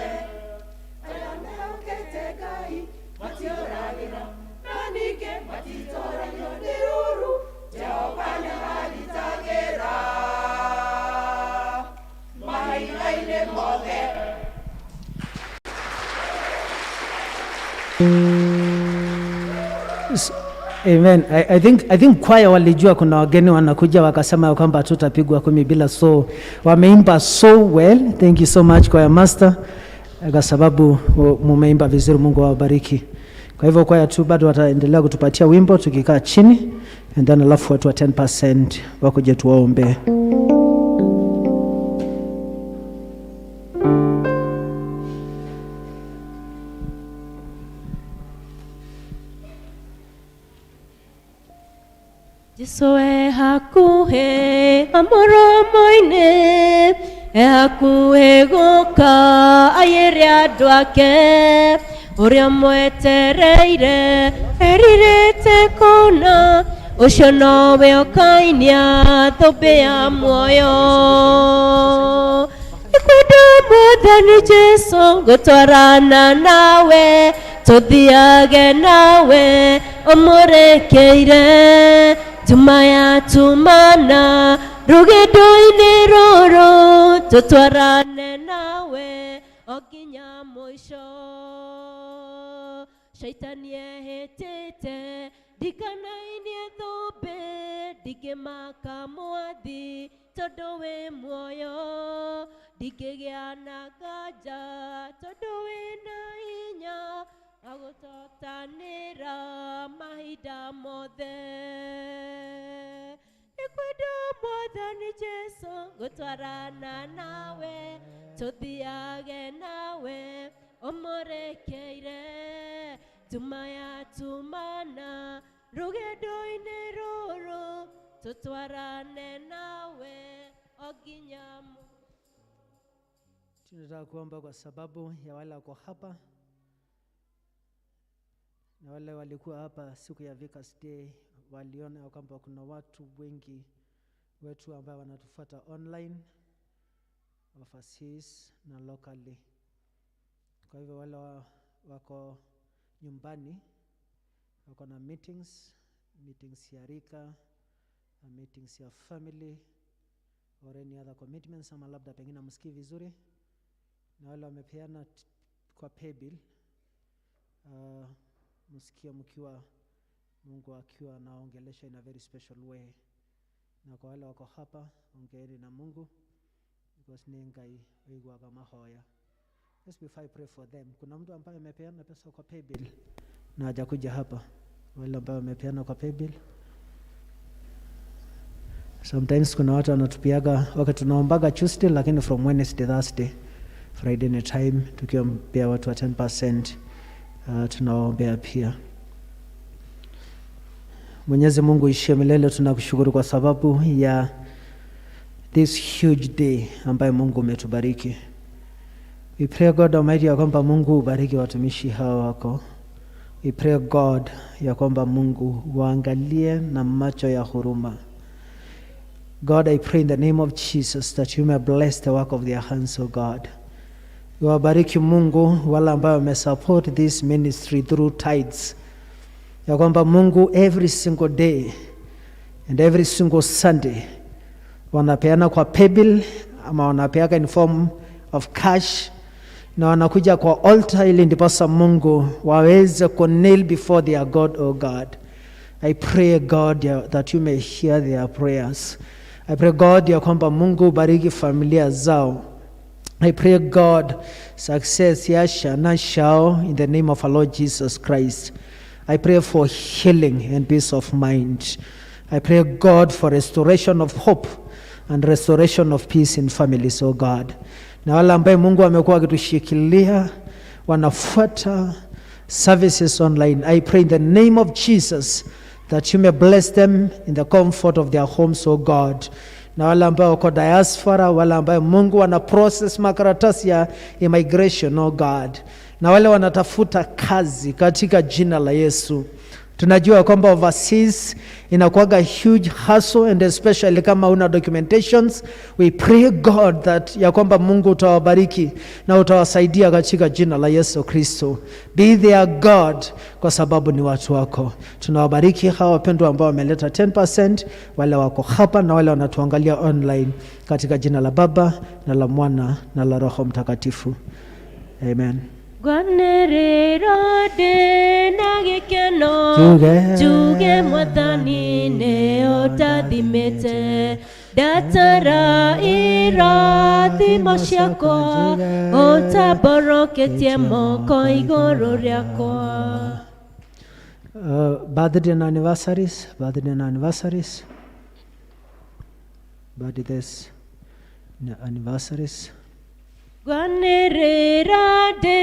Othe arĩa mehokete Ngai matiũragĩra na ningĩ matitoragio nĩ rũũru. Jehova nĩamagitagĩra mahinda-inĩ mothe. Amen. I think kwaya walijua kuna wageni wanakuja, wakasema ya kwamba hatutapigwa 10 bila, so wameimba so well. Thank you so much, choir master, kwa sababu mumeimba vizuri. Mungu awabariki. Kwa hivyo kwaya tu bado wataendelea kutupatia wimbo tukikaa chini, and then alafu watu wa 10% wakuje tuwaombe. Jesu e hakuhĩ amũromo-inĩ, e hakuhĩ gũka aiyĩre andũ ake. Ũrĩa mwetereire erirĩte kũna, ũcio nowe ũkainia thũmbĩ ya muoyo. Nĩkwenda Mwathani Jesu gũtwarana nawe, tũthiage nawe ũmũrekeire nduma ya tumana rũgendo-inĩ rũrũ, tũtwarane nawe o nginya mũico. Shaitani ehĩtĩte ndikanainie thũmbĩ, ndingĩmaka Mwathi tondũ wĩ muoyo, ndingĩgĩa na nganja tondũ wĩna hinya agũtotanĩra mahinda mothe. Nĩkwenda Mwathani Jesu gũtwarana nawe, tũthiage nawe ũmũrekeire nduma ya tumana rũgendo-inĩ rũrũ, tũtwarane nawe o nginya Tunataka kuomba kwa sababu ya wale wako hapa na wale walikuwa hapa siku ya Vicars Day, waliona ya kwamba kuna watu wengi wetu ambao wanatufuata online, overseas na locally. Kwa hivyo wale wako nyumbani wako na meetings, meetings ya rika na meetings ya family or any other commitments, ama labda pengine hamsikii vizuri, na wale wamepeana kwa paybill, msikie mkiwa Mungu akiwa anaongelesha in a very special way. Na kwa wale wako hapa, ongeeni na Mungu because ni Ngai oiguaga mahoya. Just before I pray for them, kuna mtu ambaye amepeana pesa kwa paybill na hajakuja hapa? Wale ambao wamepeana kwa paybill. Sometimes kuna watu wanatupiaga wakati tunaombaga Tuesday, lakini from Wednesday, Thursday, Friday ni time tukiombea watu wa 10%, tunawaombea pia. Mwenyezi Mungu ishie milele, tunakushukuru kwa sababu ya this huge day ambayo Mungu umetubariki. We pray, God Almighty, ya kwamba Mungu ubariki watumishi hawa wako. We pray, God, ya kwamba Mungu waangalie na macho ya huruma. God, I pray in the name of Jesus that you may bless the work of their hands, O God. Wabariki Mungu wale ambao wamesupport this ministry through tithes. Ya kwamba Mungu every single day and every single Sunday wanapeana kwa paybill ama wanapeana in form of cash na wanakuja kwa altar ili ndiposa Mungu waweze ku kneel before their God, O God. I pray, God, that you may hear their prayers. I pray, God, ya kwamba Mungu ubariki familia zao. I pray, God, success ya shana shao in the name of our Lord Jesus Christ. I pray for healing and peace of mind. I pray, God, for restoration of hope and restoration of peace in families, oh God. Na wale ambaye Mungu amekuwa akitushikilia wanafuata services online, I pray in the name of Jesus that you may bless them in the comfort of their homes, oh God. Na wale ambao wako diaspora, wale ambao Mungu wana process makaratasi ya immigration, oh God, na wale wanatafuta kazi katika jina la Yesu. Tunajua kwamba overseas inakuwaga huge hustle, and especially kama una documentations. We pray, God, that ya kwamba Mungu utawabariki na utawasaidia katika jina la Yesu Kristo. Be their God, kwa sababu ni watu wako. Tunawabariki hawa wapendwa ambao wameleta 10%, wale wako hapa na wale wanatuangalia online, katika jina la Baba na la Mwana na la Roho Mtakatifu. Amen. Ngwanĩrĩra ndĩ na gĩkeno, Njuge. Njuge Mwathani nĩ ũndathimĩte, ndatara irathimo ciakwa, ũtambũrũkĩtie moko igũrũ rĩakwa. Birthday and anniversaries, birthday and anniversaries, birthdays and anniversaries. Ngwanĩrĩra ndĩ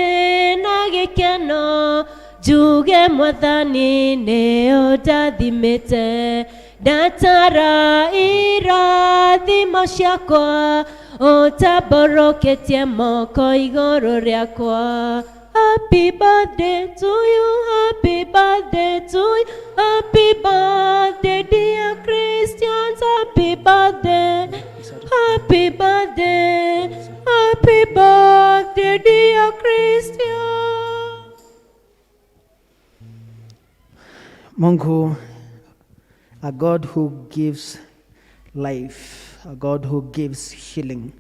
na gĩkeno, njuge Mwathani nĩ ũndathimĩte, ndatara irathimo ciakwa, ũtambũrũkĩtie moko igũrũ rĩakwa. Happy birthday to you, happy birthday to you, happy birthday dear Christians, happy birthday, happy birthday, happy birthday dear Christian. Mungu, a God who gives life, a God who gives healing.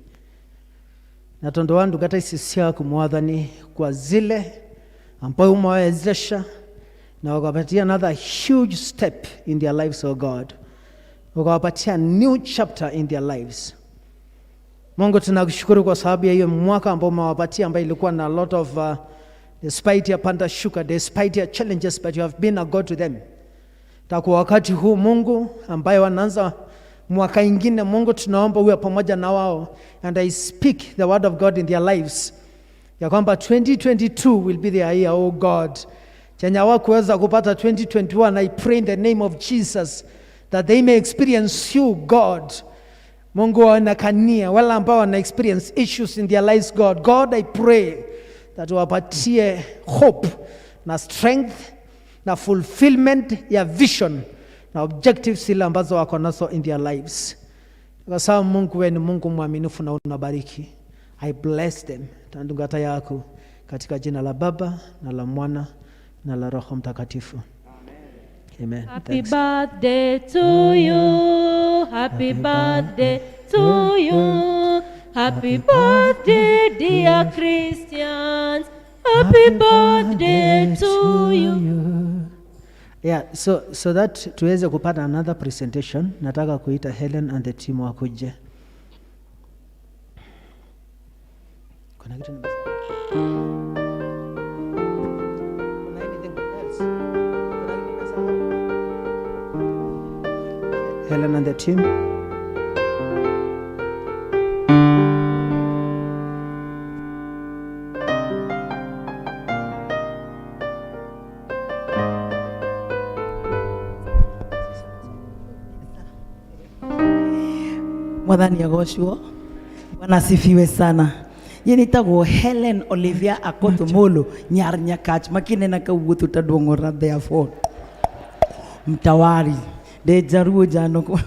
Na tondu wa ndungata ici ciaku Mwathani, kwa zile ambayo umewawezesha na wakapatia another huge step in their lives, oh God, ukawapatia new chapter in their lives. Mungu, tunakushukuru kwa sababu ya hiyo mwaka ambao umewapatia, ambayo ilikuwa na a lot of despite ya panda shuka, despite ya challenges, but you have been a God to them. Ta kwa wakati huu Mungu ambaye wanaanza mwaka ingine, Mungu tunaomba uwe pamoja na wao, and I speak the word of God in their lives ya kwamba 2022 will be their year, oh God. Chenye hawakuweza kupata 2021, I pray in the name of Jesus that they may experience you, God. Mungu waonekanie wale ambao wana experience issues in their lives, God. God, I pray that wapatie hope na strength na fulfillment ya vision na objectives ile ambazo wako nazo in their lives. Kwa sababu Mungu, wewe ni Mungu mwaminifu na unabariki. I bless them tandungata yako katika jina la Baba na la Mwana na la Roho Mtakatifu. Amen. Happy Thanks. Birthday to you. Happy birthday to you. Happy birthday, dear Christians. Happy birthday to you. Yeah, so that tuweze kupata another presentation, nataka kuita Helen and the team wakuje. Kuna kitu nimesahau? Kuna anything else? Kuna kitu nimesahau? Helen and the team. Mwathani agocwo. Bwana asifiwe sana. Ye nitagwo Helen Olivia Akoto Molo nyar Nyakach makinena kawuotho taduong'ora, therefore mtawari de Jaruo jano.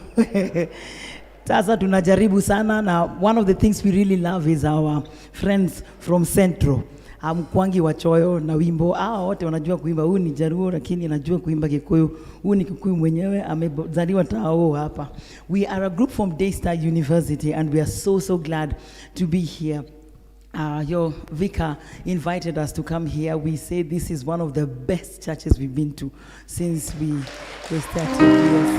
Sasa tunajaribu sana, na one of the things we really love is our friends from Central Amkwangi Wachoyo na wimbo hao wote wanajua kuimba. Huyu ni Jaruo lakini anajua kuimba Kikuyu. Huyu ni Kikuyu mwenyewe, amezaliwa tao hapa. We are a group from Daystar University and we are so so glad to be here. Your vicar invited us to come here. We say this is one of the best churches we've been to since we started. Yes.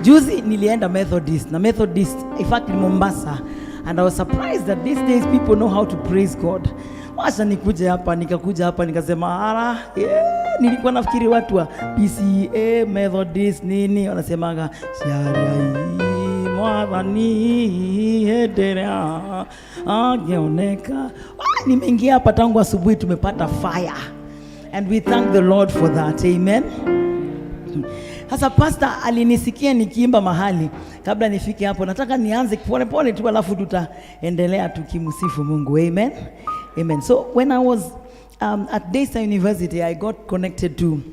Juzi nilienda Methodist, na Methodist, in fact in Mombasa, and I was surprised that these days people know how to praise God. Wacha nikuje hapa, nikakuja hapa nikasema ara, yeah, nilikuwa nafikiri watu wa PCEA, Methodist nini wanasemaga sharia Mwathani endelea angeoneka. Ah, nimeingia hapa tangu asubuhi tumepata fire. And we thank the Lord for that. Amen. Sasa pastor alinisikia nikiimba mahali. Kabla nifike hapo, nataka nianze pole pole tu, alafu tutaendelea tukimsifu Mungu. Amen. Amen. So when I was At Daystar University, I got connected to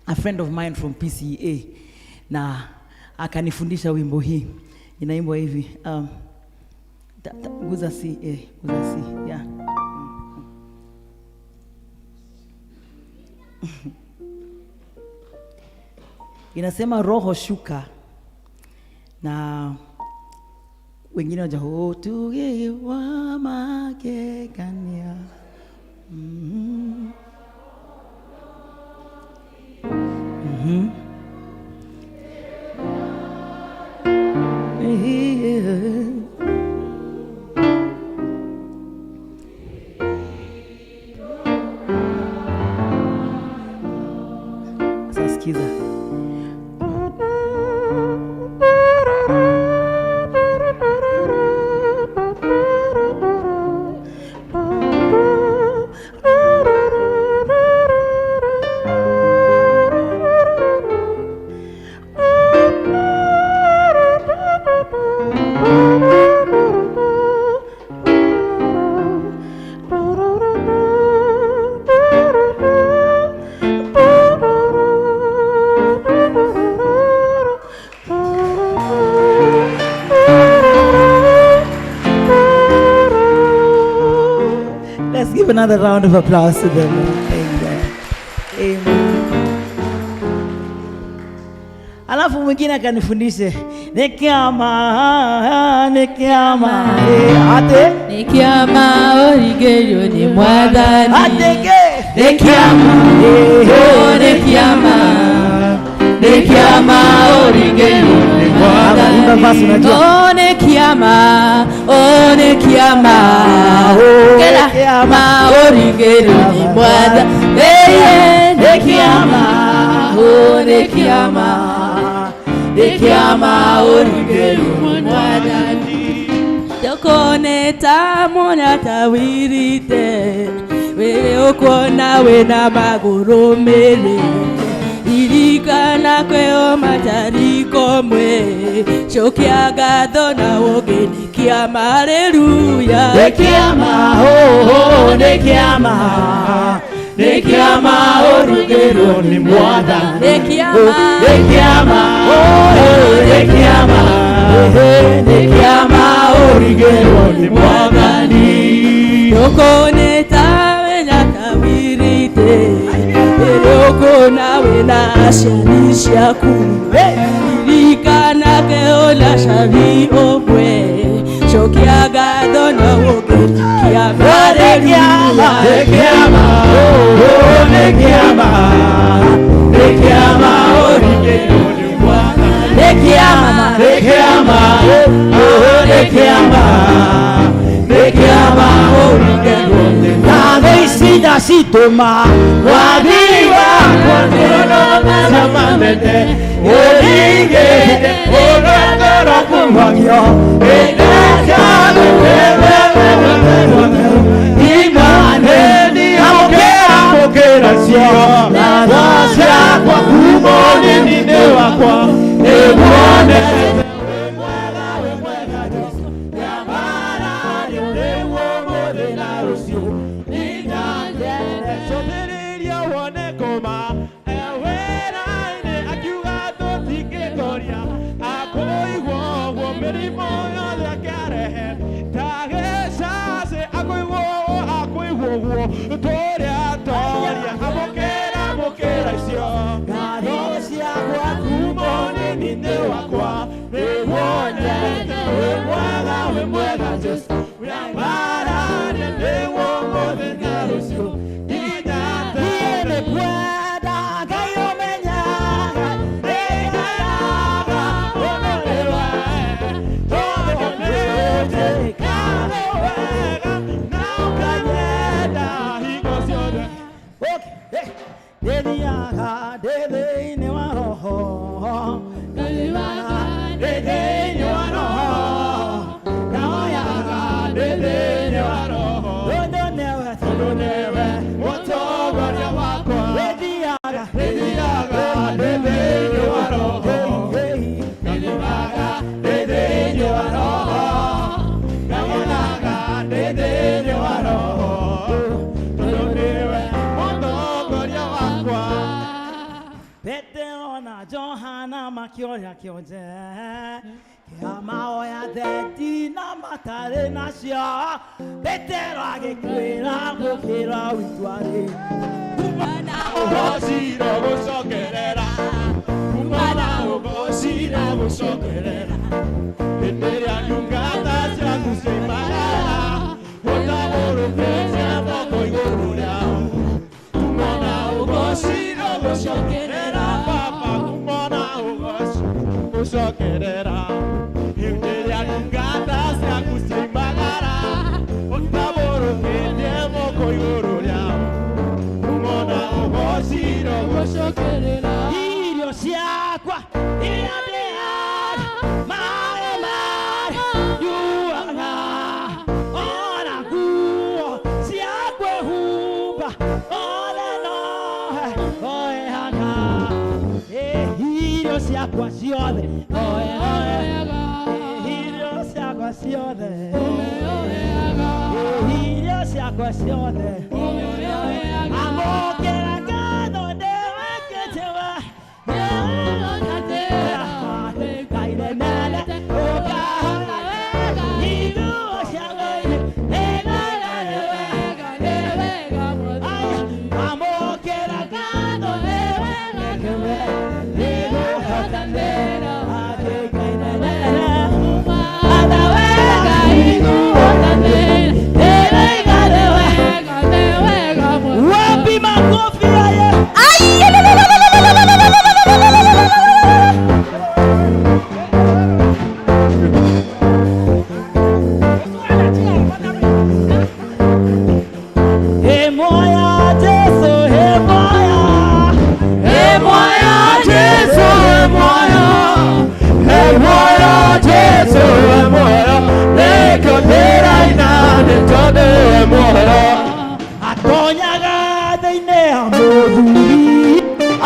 a friend of mine from PCEA na akanifundisha wimbo hii. Inaimbwa hivi. Guza C, eh, guza C, yeah. Inasema roho shuka na wengine waja wa magegania. Yeah. Sasa sikiza. Let's give another round of applause to them. Amen. Amen. Alafu mwingine akanifundishe nikiama nikiama eh, ate Nikiama origerio ni mwathani. Ateke Nikiama oh nikiama nikiama origerio ni mwathani. Imba verse unajua. Oh nikiama oh nikiama Oh, Kela nikiama. ma origerio ni mwathani. Eye nikiama oh nikiama nikiama origerio ni mwathani. Ndũkoneta mũrata wirite wĩrĩ ũkuona wĩna magũrũ merĩ ririkana kwĩo matariko mwe cokia ngatho na ũgeni kĩama haleluya. Nikiama oh nikiama nikiama orugero ni mwathani. Nikiama. Nikiama oh nikiama nikiama orugero ni mwathani. Ndũkoneta wĩna wirite wĩrĩ ũkuona wĩna aciari ciaku ririkana kwĩo na cari ũmwe cokia ngatho na ũgeni kĩama haleluya. Nikiama oh nikiama nikiama orugero ni mwathani. Nikiama. Nikiama oh nikiama nikiama orugero ni mwathani. Ici citũma wathiri wakwa nĩũrũgamĩte ũringĩte ũrongoro kumagio amũkĩra cio na ciakwa kuma ũnini-inĩ wakwa nĩguone Cothĩrĩria wone ngoma wĩra-inĩ akiuga tũtingĩtoria akũigua ũguo mĩrimũ yothe akĩarehe ta gĩcacĩ akũigua ũũ akũigua ũguo tũrĩa toria amũkĩra amũkĩra icio ngatho ciakwa kuma ũnini-inĩ wakwa nĩguonete wĩ mwega wĩ mwega Jesũ wĩambarane nĩguo ũmũthĩ na rũciũ nginya tene. Kwenda Ngai ũmenyaga Nĩngenaga ũndũ nĩwe, tondũ nĩũnjĩkaga wega, na ũkanyenda hingo ciothe. Makĩoya kĩonje kĩa maoya theti na matarĩ nacio. Petero agĩkwĩra mũkĩra witũ arĩ Ũgociro gũcokerera kuma na ũgociro gũcokerera hĩndĩ ĩrĩa ndungata ciaku ciaimagara ũtagũrũkĩte moko igũrũ rĩao kuma na ũgociro gũcokerera baba kuma na ũgociro gũcokerera hĩndĩ ĩrĩa ndungata ciaku ciaimagara ũtagũrũkĩte moko igũrũ rĩao kumona ũgociro gũcokerera irio ciakwa iria ndĩaga maĩ marĩa nyuaga ona nguo cia kwĩhumba othe nowe oeaga. Irio ciakwa ciothe oeaga, irio ciakwa ciothe, irio ciakwa ciothe. Amũkĩra ngatho ndĩwĩkĩte we. Wapi makofi haya? Hey moya Jesu, hey moya, Hey moya Jesu, hey moya, hey moya Jesu, hey moya, nĩkĩo ndĩraina nĩ tondũ wĩ muoyo. Atonyaga thĩinĩ ya mũthuri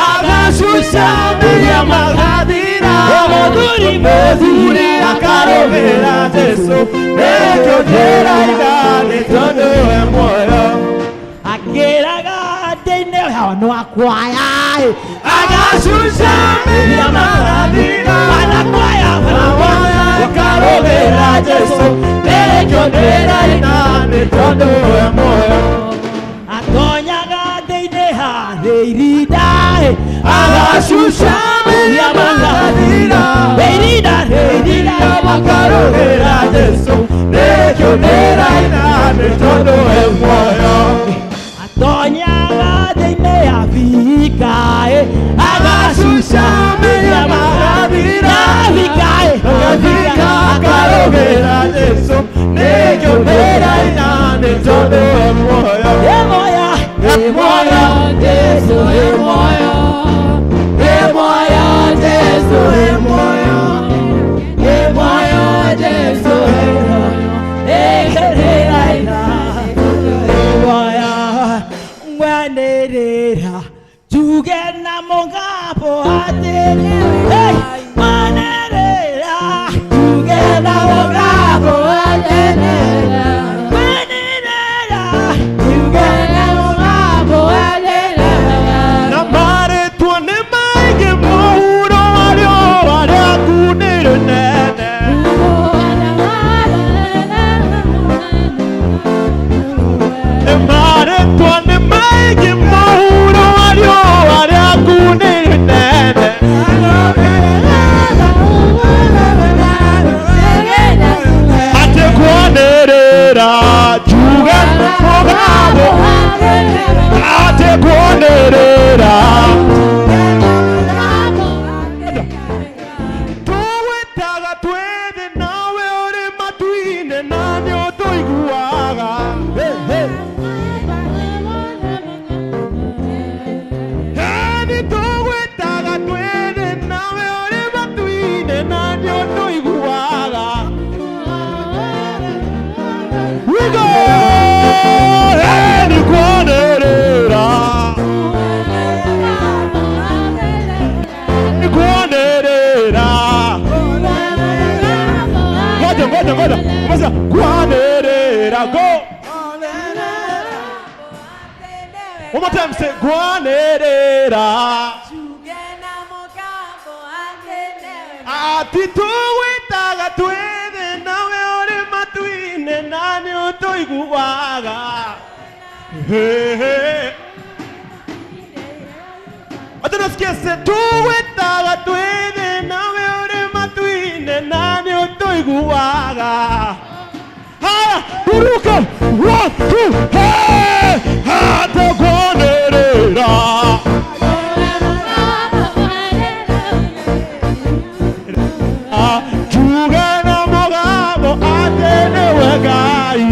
Agacuca mbia magathira, Mũthuri, mũthuri akarũmĩra Jesu, nĩkĩo ndĩraina nĩ tondũ wĩ muoyo. Akĩraga thĩinĩ ya andũ akwaya Agacuca mbia magathira, anakwaya Akwaya akarũmĩra Jesu, nĩkĩo ndĩraina nĩ tondũ wĩ muoyo. Atonyaga thĩinĩ harĩ irinda Agacuca mbia magathira, irinda irinda makarũmĩra Jesu, nĩkĩo ndĩraina nĩ tondũ wĩ muoyo. Atonyaga thĩinĩ ya bika Agacuca mbia magathira, bika Agafika akarũmĩra Jesu, nĩkĩo ndĩraina nĩ tondũ wĩ muoyo. Emoya Emoya Jesu, emoya, emoya Jesu, emoya, emoya Jesu, emoya emoya ngwanĩrĩra njuge na mũgambo atĩrĩ hey, ngwanĩrĩra njuge na mũgambo atĩrĩ ngwanĩrĩra njuge na mũgambo atĩrĩ Na marĩtwo nĩ maingĩ mũhuro warĩo warĩaku nĩ rũnene. Nĩ marĩtwo nĩ maingĩ mũhuro warĩo warĩaku nĩ rũnene. Atĩ kwanĩrĩra njuge mũgambo, atĩ kwanĩrĩra tũgwĩtaga twĩ thĩ nawe ũrĩ matu-inĩ na nĩ ũtũiguaga. Nĩ tũgwĩtaga twĩ thĩ nawe ũrĩ matu-inĩ na nĩ ũtũiguaga. We go! Nĩ kwanĩrĩra, nĩ kwanĩrĩra. Ngoja, ngoja, ngoja. Umesema kwanĩrĩra. Go! One more time, say kwanĩrĩra. Ati tũgwĩtaga twĩ thĩ nawe ũrĩ matu-inĩ na nĩ ũtũiguaga. Hey, hey. Wacha nasikia se tũgwĩtaga twĩ thĩ nawe ũrĩ matu-inĩ na nĩ ũtũiguaga. Haya, turuke. One, two, hey! Hatũkwanĩrĩra. Njuge na mũgambo atĩ nĩwe Ngai.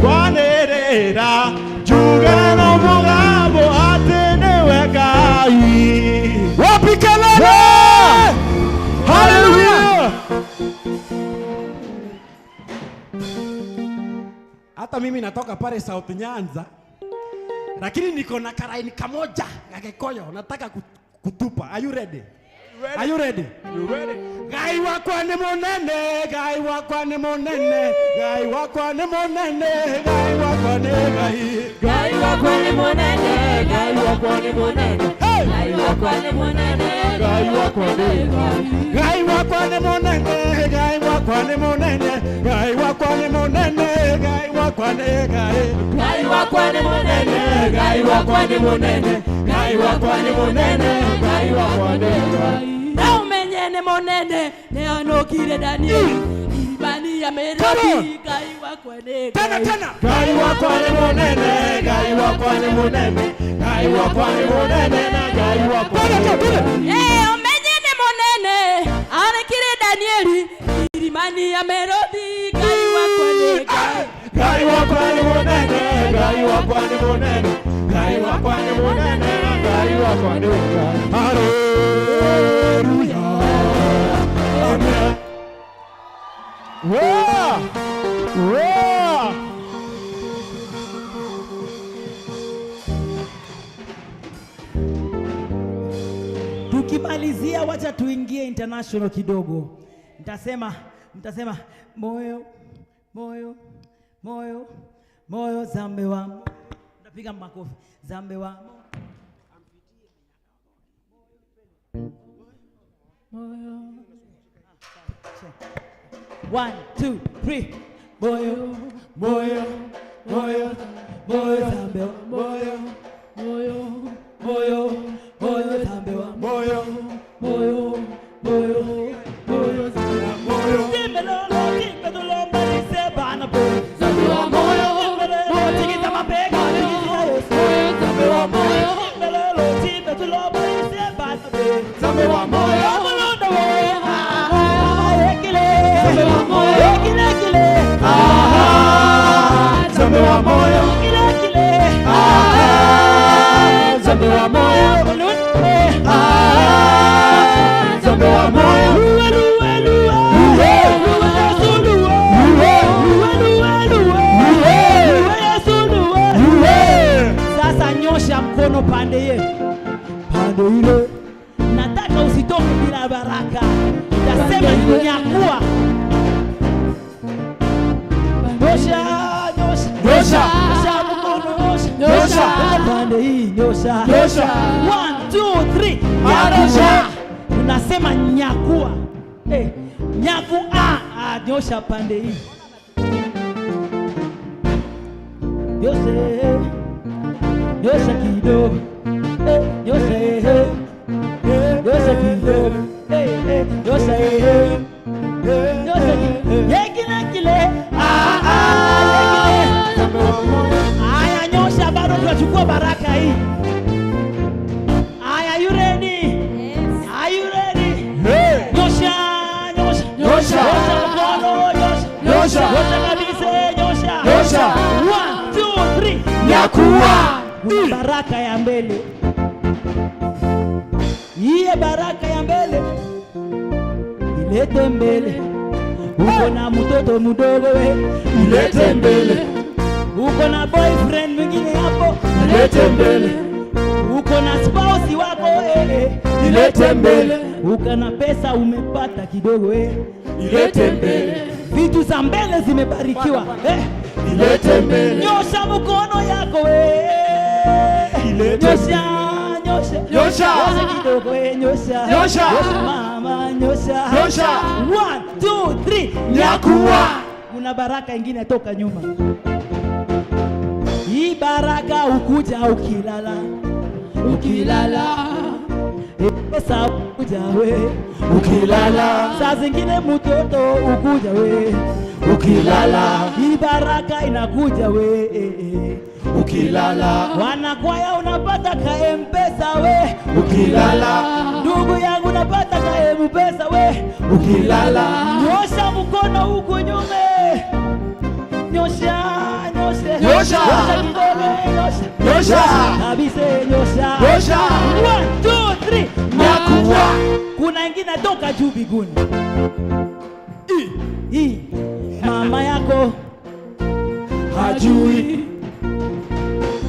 Kwanĩrĩra, njuge na mũgambo atĩ nĩwe Ngai. Wapi kelele? Hallelujah! Hata mimi natoka pale South Nyanza, lakini niko na karaini kamoja ya Gikuyu nataka kutupa. Are you ready? Are you ready? You ready? Ngai wakwa nĩ mũnene, Ngai wakwa nĩ mũnene, Ngai wakwa nĩ mũnene, Ngai wakwa nĩ Ngai. Ngai wakwa nĩ mũnene, Ngai wakwa nĩ mũnene, Ngai wakwa nĩ mũnene, Ngai wakwa nĩ Ngai. Ngai wakwa nĩ mũnene, Ngai wakwa nĩ mũnene, Ngai wakwa nĩ mũnene, Ngai wakwa nĩ Ngai. Ngai wakwa nĩ mũnene, Ngai wakwa nĩ mũnene, Ngai wakwa nĩ mũnene, Ngai wakwa nĩ Ngai. Na ũmenye nĩ mũnene nĩ onokire Danieli iribani ya mĩrothi. Ngai wakwa nĩ Tena Ngai. tena. Ngai wakwa nĩ mũnene, Ngai wakwa nĩ mũnene, Ngai wakwa nĩ mũnene na Ngai wakwa nĩ Ngai. Eh, ũmenye nĩ mũnene arekire Danieli irimani ya mĩrothi. Ngai wakwa nĩ Ngai. Ngai wakwa nĩ mũnene, Ngai wakwa nĩ mũnene, Ngai wakwa nĩ mũnene na Ngai wakwa nĩ Ngai. Hallelujah. Amen. Yeah. Yeah. Tukimalizia, wacha tuingie international kidogo. Mtasema moyo, moyo, moyo, moyo zambe wa. Mtapiga makofi. Zambe wa. Moyo. One, two, three. Moyo, moyo, moyo, moyo zambe wa. Moyo, Moyo. Moyo, moyo zambe wa. moyo, Moyo. Moyo. Moyo. moyo. Timbelolo, timbelolo, marise bana bo. Zambe wa moyo. Timbelolo, tikita mabega, tikita Yesu. Zambe wa moyo. Timbelolo, timbelolo, marise bana bo. Zambe wa moyo. Mulunda we, ah, ah, ekile. Zambe wa moyo. Ekile, ekile. Ah, Zambe wa moyo. Ekile, ekile. Ah, Zambe wa moyo. Mulunda we, Ah, Zambe wa moyo. Luwe, luwe, luwe. Luwe. Luwe, Yesu, luwe. Luwe. Luwe, luwe, luwe. Luwe. Luwe, Yesu, luwe. Luwe. Sasa nyosha mkono pande ye, pande ile. Nataka usitoke bila baraka. Nasema nyakua. Nyosha, nyosha, Nyosha. nyosha mkono, nyosha, Nyosha. pande hii, nyosha, Nyosha. One, two, three. Nyosha. Nyakua. Unasema nyakua. Eh, nyakua. Ah, nyosha pande hii. Nyosha, nyosha kidogo. Eh, nyosha, eh, nyosha kidogo. Eh, eh, nyosha, eh, nyosha kidogo. Yekile kile. Ah, ah, yekile. Aya, nyosha bado tunachukua baraka hii. Aya, you ready? Are you ready? Hey. Nyosha, nyosha. Nyosha. Nyosha mkono, nyosha. Nyosha. Nyosha kabisa, nyosha. Nyosha. One, two, three. Nyakua. Kuna baraka ya mbele. Iye baraka ya mbele ilete mbele. Uko na mtoto mdogo we, Ilete mbele. Uko na boyfriend mwingine hapo, Ilete mbele. Uko na spouse wako eh, eh. Ilete mbele. Uko na pesa umepata kidogo eh. Ilete mbele. Vitu za mbele zimebarikiwa eh. Ilete mbele. Nyosha mkono yako eh. Ilete Nyosha, nyosha. Nyosha. Nyosha kidogo, nyosha. Nyosha. Mama, nyosha. Nyosha. 1 2 3. Nyakua. Kuna baraka ingine toka nyuma. Hii baraka ukuja ukilala. Ukilala. Pesa ukuja we. Ukilala. Saa zingine mtoto ukuja we. Ukilala. Hii baraka inakuja we. Ukilala. Wanakwaya unapata ka M-Pesa we. Ukilala. Ndugu yangu unapata ka M-Pesa we. Ukilala. Nyosha mkono huku nyume. Nyosha, nyosha. Nyosha. Nyosha kidogo, nyosha. Nyosha. Kabisa nyosha. Nyosha. 1 2 3. Nyakua. Kuna ingine toka juu biguni. Hii. Mama yako hajui,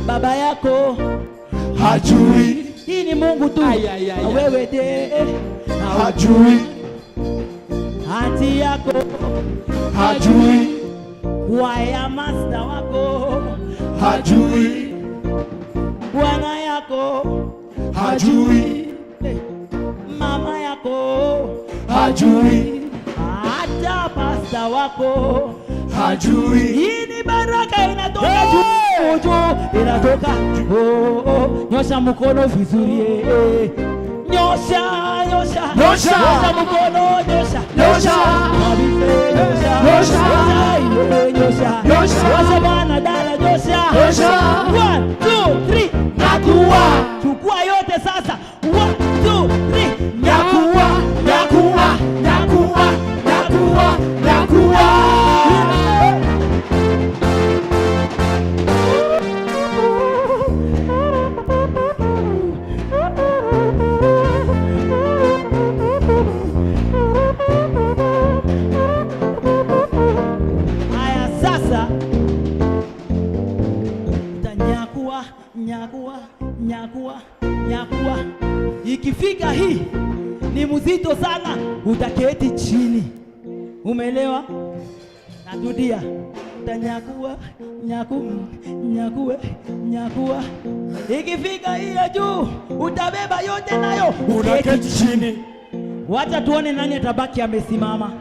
baba yako hajui. Hii ni Mungu tu. Na wewe de hajui. Auntie yako hajui. Kwaya master wako hajui. Bwana yako hajui. Mama yako hajui. Hata pasta wako hajui. Hii ni baraka inatoka juu, juu inatoka. Oh, oh. Nyosha mkono vizuri eh. Nyosha, nyosha. Nyosha. Nyosha mkono, nyosha. Nyosha. Nyosha. Nyosha. Nyosha. Nyosha. Nyosha bwana dada, nyosha. Nyosha. 1 2 3. Nyakua. Chukua yote sasa. 1 2 3. Nyakua, nyakua, nyakua, nyakua, nyakua. Haya sasa utanyakua, nyakua, nyakua, nyakua. Ikifika hii ni mzito sana, utaketi chini. Umeelewa? Narudia. Utanyakua, nyaku, nyakue, nyakua. Ikifika hii ya juu utabeba yote nayo Unaketi chini. Wacha tuone nani atabaki amesimama.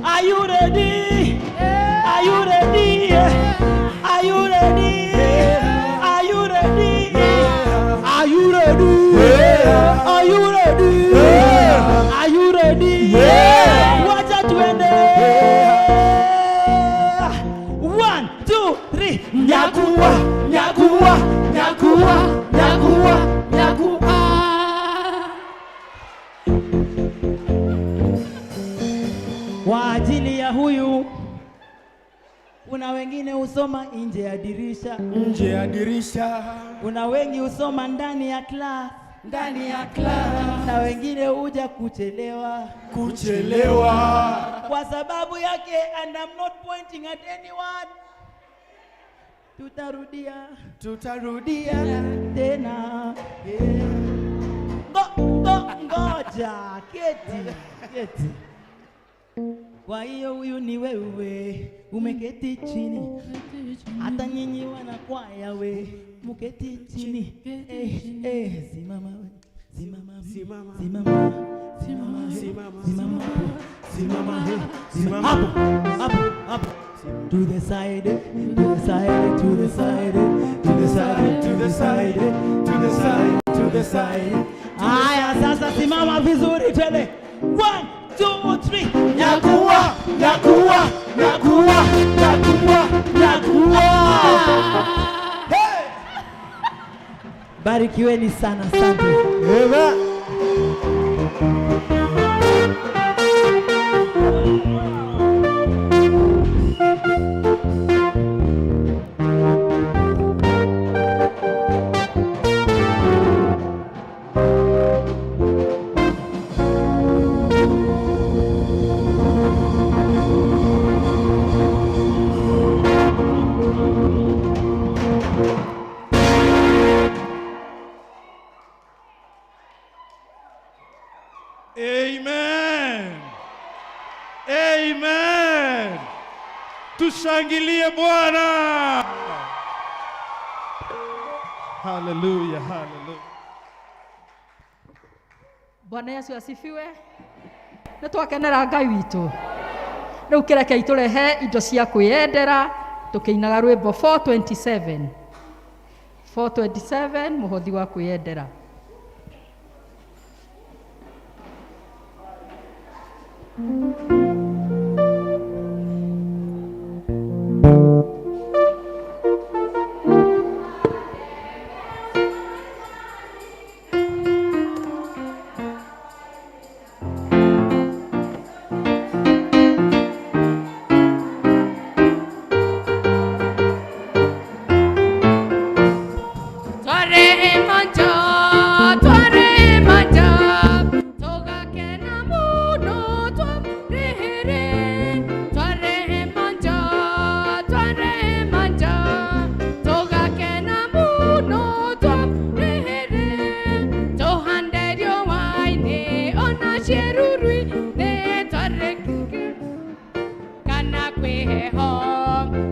Are you ready? Are you ready? Are you ready? Are you ready? Are you ready? Are you ready? Are you ready? Wacha tuende. 1 2 3. Nyakua, nyakua, nyakua, nyakua, nyakua. Kwa ajili ya huyu kuna wengine husoma nje ya dirisha, Nje ya dirisha, kuna wengi husoma ndani ya class, ndani ya class, na wengine huja kuchelewa kuchelewa. kwa sababu yake, and I'm not pointing at anyone. Tutarudia, Tutarudia. tena. Ngo, ngo, ngoja, keti, keti. Kwa hiyo huyu ni wewe, umeketi chini. Hata nyinyi wanakwaya we, muketi chini. Simama we, simama, Simama. simama, simama, Simama. simama hapo, Simama. simama hapo, hapo, hapo. To the side, to the side, to the side, to the side, To the side, to the side, to the side. Haya, sasa simama vizuri, twende. 1 2 3. Nyakua, nyakua, nyakua, nyakua, nyakua. Barikiweni sana, asante. Amen. Amen. Amen. Tushangilie Bwana. Hallelujah, hallelujah. Bwana Yesu asifiwe. Nĩ twakenera Ngai witũ. Rĩu kĩrekei tũrehe indo cia kwĩyendera tũkĩinaga rwĩmbo 427. 427 mũhothi wa kwĩyendera. Tware manja, tugakena muno twamurihere. Tware manja, tugakena muno twamurihere. Tuhande riũa-inĩ ona ciĩruru-inĩ, tware kana kwĩ heho,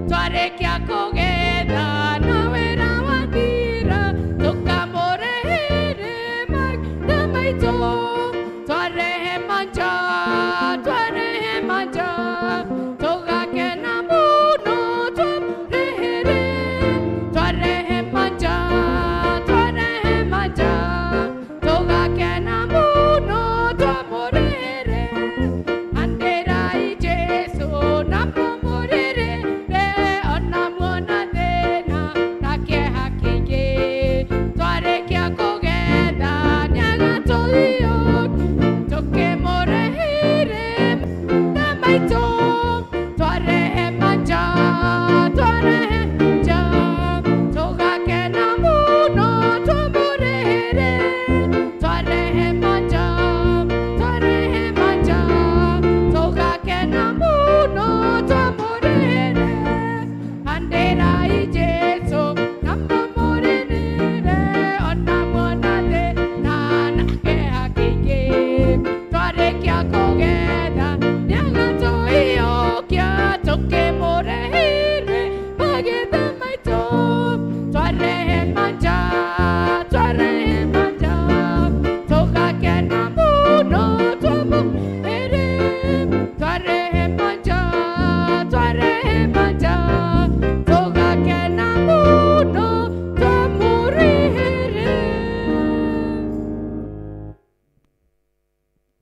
twarĩkia kũgetha na wĩra wathira, tũkamũrehere magetha maitũ. Twarehe manja, twarehe manja, tũgakena mũno twamũrehere. Twarehe manja, twarehe manja, tũgakena mũno twamũrehere. Andĩrai Jesũ na mũmũrĩrĩre, ona muona thĩna na kĩeha kĩingĩ. Twarĩkia kũgetha nĩagatũhiũkia, tũkĩmũrehere magetha maitũ. Twarehe manja, twarehe manja, tũgakena mũno twamũrehere. Twarehe manja, twarehe manja, tũgakena mũno twamũrehere. Andĩrai Jesũ na mũmũrĩrĩre, ona muona thĩna na kĩeha kĩingĩ. Twarĩkia kũgetha nĩagatũhiũkia, tũkĩmũrehere magetha maitũ. Twarehe manja, twarehe manja, tũgakena mũno twamũrehere. Twarehe manja, twarehe manja, tũgakena mũno twamũrehere.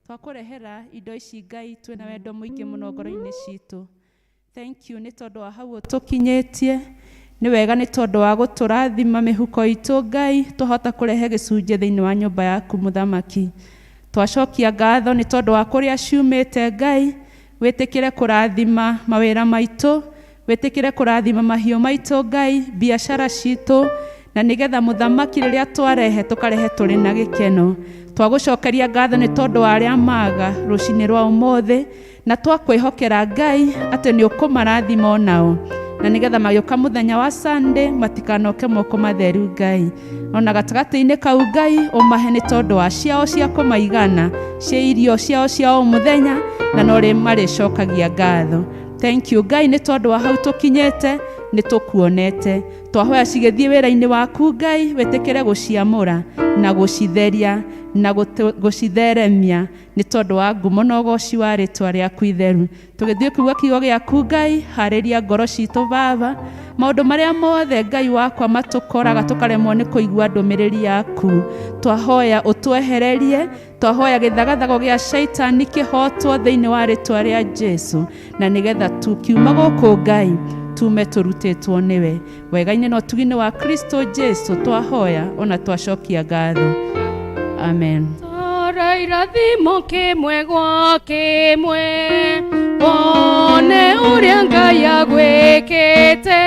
Twakũrehera indo ici Ngai twĩna wendo mũingĩ mũno ngoro-inĩ citũ. Thank you nĩ tondũ wa hau ũtũkinyĩtie. Nĩ wega nĩ tondũ wa gũtũrathima mĩhuko itũ Ngai, twahota kũrehe gĩcunjĩ thĩinĩ wa nyũmba yaku mũthamaki. Twacokia ngatho nĩ tondũ wa kũrĩa ciumĩte Ngai, wĩtĩkĩre kũrathima mawĩra maitũ, wĩtĩkĩre kũrathima mahiũ maitũ Ngai, biacara citũ, na nĩgetha mũthamaki rĩrĩa twarehe tũkarehe tũrĩ na gĩkeno. Twagũcokeria ngatho nĩ tondũ wa arĩa maga rũcinĩ rwa ũmũthĩ, na twakwĩhokera Ngai atĩ nĩ ũkũmarathima onao, na nĩgetha magĩũka mũthenya wa Sunday matikanoke moko matheru Ngai. Ona gatagatĩ-inĩ kau Ngai ũmahe nĩ tondũ wa ciao cia kũmaigana, cia irio ciao cia o mũthenya, na norĩ marĩcokagia ngatho. Thank you Ngai nĩ tondũ wa hau tũkinyĩte, nĩ tũkuonete. Twahoya cigĩthiĩ wĩra-inĩ waku Ngai, wĩtĩkĩre gũciamũra na gũcitheria na gũcitheremia nĩ tondũ wa ngumo na ũgoci wa rĩtwa rĩaku itheru. Tũgĩthiĩ kuuga kiugo gĩaku Ngai, harĩria ngoro citũ Baba. Maũndũ marĩa mothe Ngai wakwa matũkoraga tũkaremwo nĩ kũigua ndũmĩrĩri yaku, twahoya ũtwehererie. Twahoya gĩthagathago gĩa shaitani kĩhotwo thĩinĩ wa rĩtwa rĩa Jesu, na nĩgetha tukiuma gũkũ Ngai tume tũrutĩtwo nĩwe. Wega-inĩ na ũtugi-inĩ wa Kristo Jesu twahoya ona twacokia ngatho. Amen. Tora irathimo kĩmwe gwa kĩmwe, wone ũrĩa Ngai agwĩkĩte.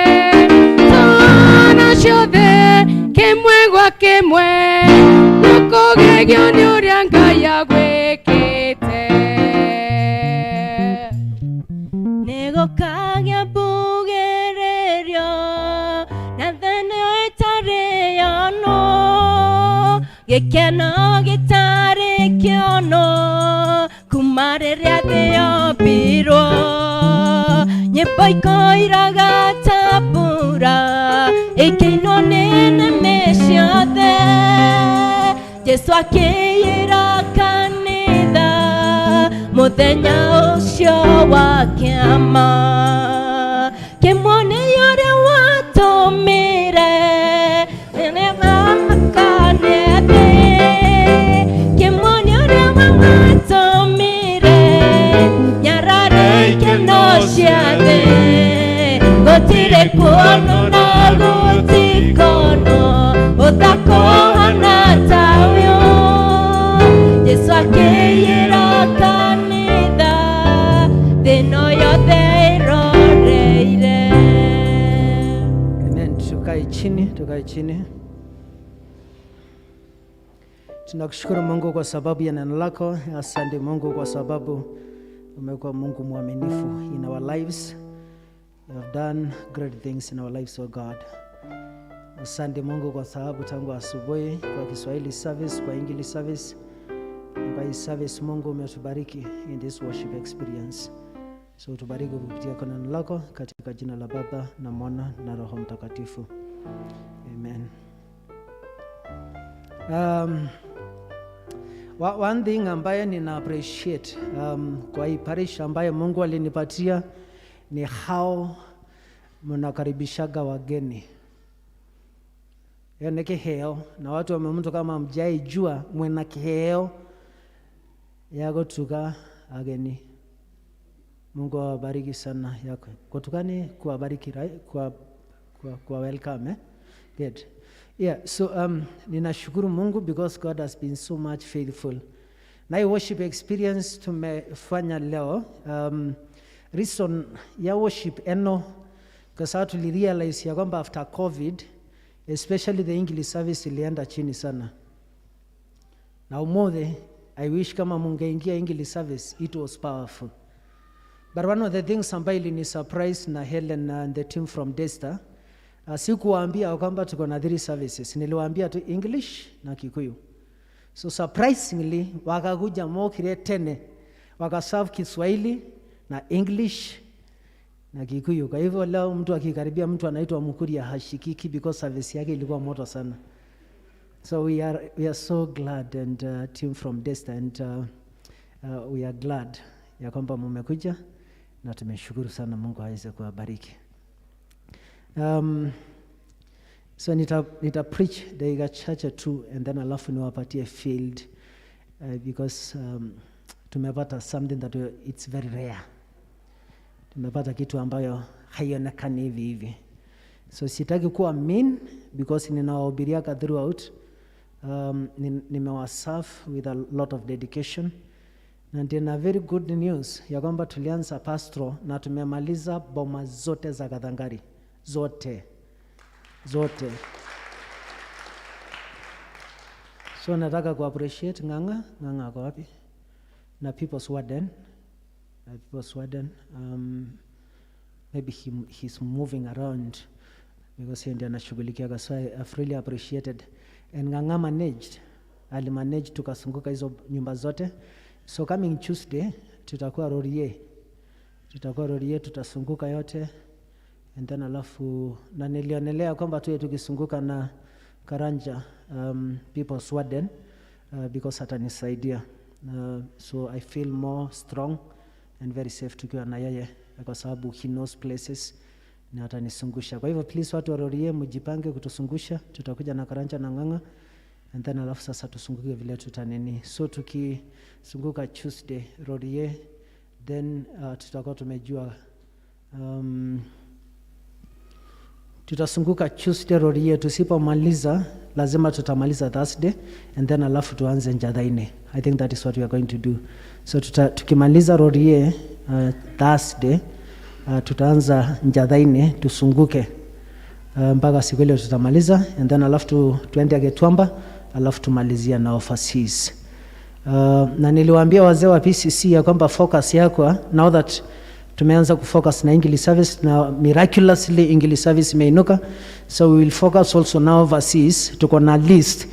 Tona ciothe kĩmwe gwa kĩmwe, nĩũkũgegio nĩ ũrĩa Ngai agwĩkĩte. Nĩgũkagĩa mbugĩrĩrio na thĩna ĩtarĩ yonwo, gĩkeno gĩtarĩ kĩonwo kuma rĩrĩa thĩ yombirwo. Nyĩmbo ikoiraga ta mbura ĩkĩinwo nĩ nĩmĩ ciothe. Jesũ akĩiyĩra kanitha. Muthenya ũcio wa kĩama kĩmwe nĩ ũrĩa watũmire nĩmamakane thĩ kĩmwe nĩ ũrĩa watũmire nyarare ikeno cia thĩ gũtirĩ kuonwo na gũtikonwo ũthakũhana ta ũyũ Jesu akĩiyĩra kanitha thĩno yothe ĩroreire. Amen. Tukae chini, tukae chini. Tunakushukuru Mungu kwa sababu ya neno lako. Asante Mungu kwa sababu umekuwa Mungu mwaminifu in our lives. You have done great things in our lives, oh God. Asante Mungu kwa sababu tangu asubuhi kwa Kiswahili service, kwa English service, kwa hii service Mungu umetubariki in this worship experience. So tubariki kupitia kwa neno lako katika jina la Baba na Mwana na Roho Mtakatifu. Amen. One thing ambayo nina appreciate kwa hii parish ambayo Mungu alinipatia ni how mnakaribishaga wageni. Hiyo ni kiheo na watu wa mtu kama mjaijua mwena kiheo ya kutuka ageni. Mungu awabariki sana yako. Kutukani kuwabariki, right? Kwa welcome, eh? Good. Yeah, so ninashukuru Mungu because God has been so much faithful. Na hii worship experience tumefanya leo, reason ya worship eno kwa sababu tulirealize ya kwamba after COVID, especially the English service ilienda chini sana. Na umothe, I wish kama mungeingia English service, it was powerful. But one of the things ambayo ilini surprise na Helen and the team from Desta, sikuwaambia kwamba tuko na 3 services. Niliwaambia tu English na Kikuyu. So surprisingly wakakuja mokire tene wakaserve Kiswahili na English na Kikuyu. Kwa hivyo leo mtu akikaribia mtu anaitwa Mkuria hashikiki because service yake ilikuwa moto sana. So we are so glad and team from Desta and we are glad ya kwamba mmekuja na tumeshukuru sana. Mungu aweze kuwabariki. So nita preach dakika chache tu and then alafu niwapatie field because tumepata something that it's very rare. Tumepata kitu ambayo haionekani hivi hivi. So sitaki kuwa mean because ninawahubiriaka throughout. Nimewaserve with a lot of dedication. Na nina very good news ya kwamba tulianza pastro na tumemaliza boma zote za Gathangari. Zote. Zote. So nataka ku appreciate Ng'ang'a. Ng'ang'a ako wapi? Na People's Warden. People's Warden. Maybe he's moving around because yeye ndiye anashughulikia. So I've really appreciated. And Ng'ang'a managed. Alimanage tukasunguka hizo nyumba zote. So coming Tuesday tutakuwa Rorie. Tutakuwa Rorie, tutasunguka yote. And then alafu na nilionelea kwamba tuwe tukisunguka na Karanja People's Warden because atanisaidia. So I feel more strong and very safe tukiwa na yeye kwa sababu he knows places na atanisungusha. Kwa hivyo please watu wa Rorie mjipange kutusungusha, tutakuja na Karanja na Ng'ang'a and then alafu sasa tusunguke vile tutanini. So tukisunguka Tuesday Rorie then tutakuwa tumejua tutasunguka Tuesday Rorie, tusipomaliza lazima tutamaliza Thursday and then alafu tuanze Njathaine. I think that is what we are going to do. So tukimaliza Rorie Thursday tutaanza Njathaine tusunguke mpaka siku ile tutamaliza and then alafu tuende Getwamba alafu tumalizia na overseas. Na niliwaambia wazee wa PCC ya kwamba focus yako now that tumeanza kufocus na English service na miraculously English service imeinuka, so we will focus also now overseas. Tuko na list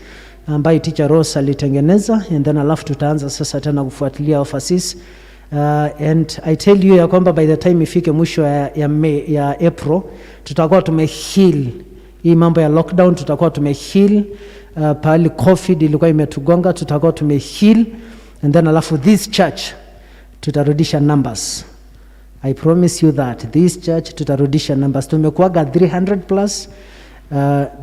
ambayo Teacher Rose alitengeneza and then alafu tutaanza sasa tena kufuatilia overseas. And I tell you ya kwamba by the time ifike mwisho ya May, ya April tutakuwa tumeheal hii mambo ya lockdown, tutakuwa tumeheal pahali COVID ilikuwa imetugonga, tutakuwa tumeheal and then alafu this church Tutarudisha numbers. I promise you that this church tutarudisha numbers. Tumekuwaga 300 plus,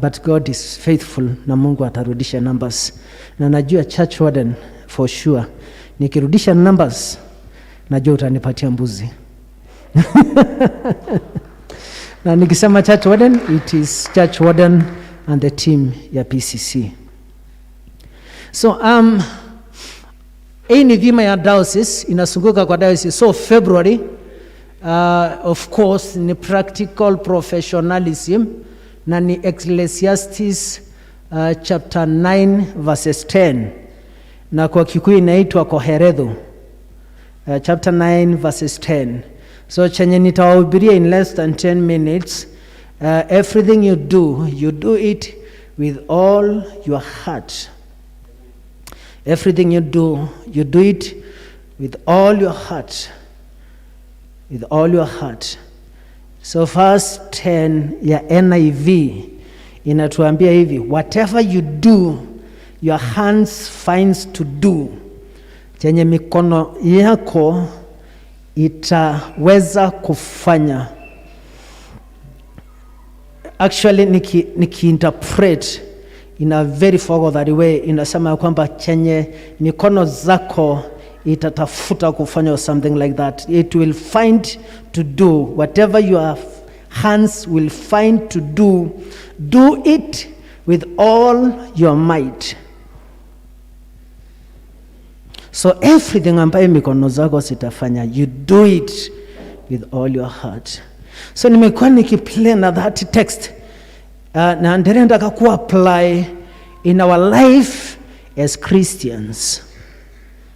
but God is faithful na Mungu atarudisha numbers. Na najua church warden for sure, nikirudisha numbers najua utanipatia mbuzi. Na nikisema church warden, it is church warden and the team ya PCC. So hii ni dhima ya diocese, inasunguka kwa diocese. So February, of course, ni practical professionalism na ni Ecclesiastes chapter 9 verses 10, na kwa Kikuyu inaitwa Koheretho, chapter 9 verses 10. So chenye nitawahubiria in less than 10 minutes, everything you do, you do it with all your heart. Everything you do, you do it with all your heart. With all your heart. So verse 10 ya NIV inatuambia hivi, whatever you do, your hands finds to do. Chenye mikono yako itaweza kufanya. Actually niki interpret in a very forward way, inasema ya kwamba chenye mikono zako itatafuta kufanya or something like that. It will find to do whatever your hands will find to do, do it with all your might. So everything ambayo mikono zako zitafanya, you do it with all your heart. So nimekuwa nikiplay na that text, na ndirenda ku apply in our life as Christians.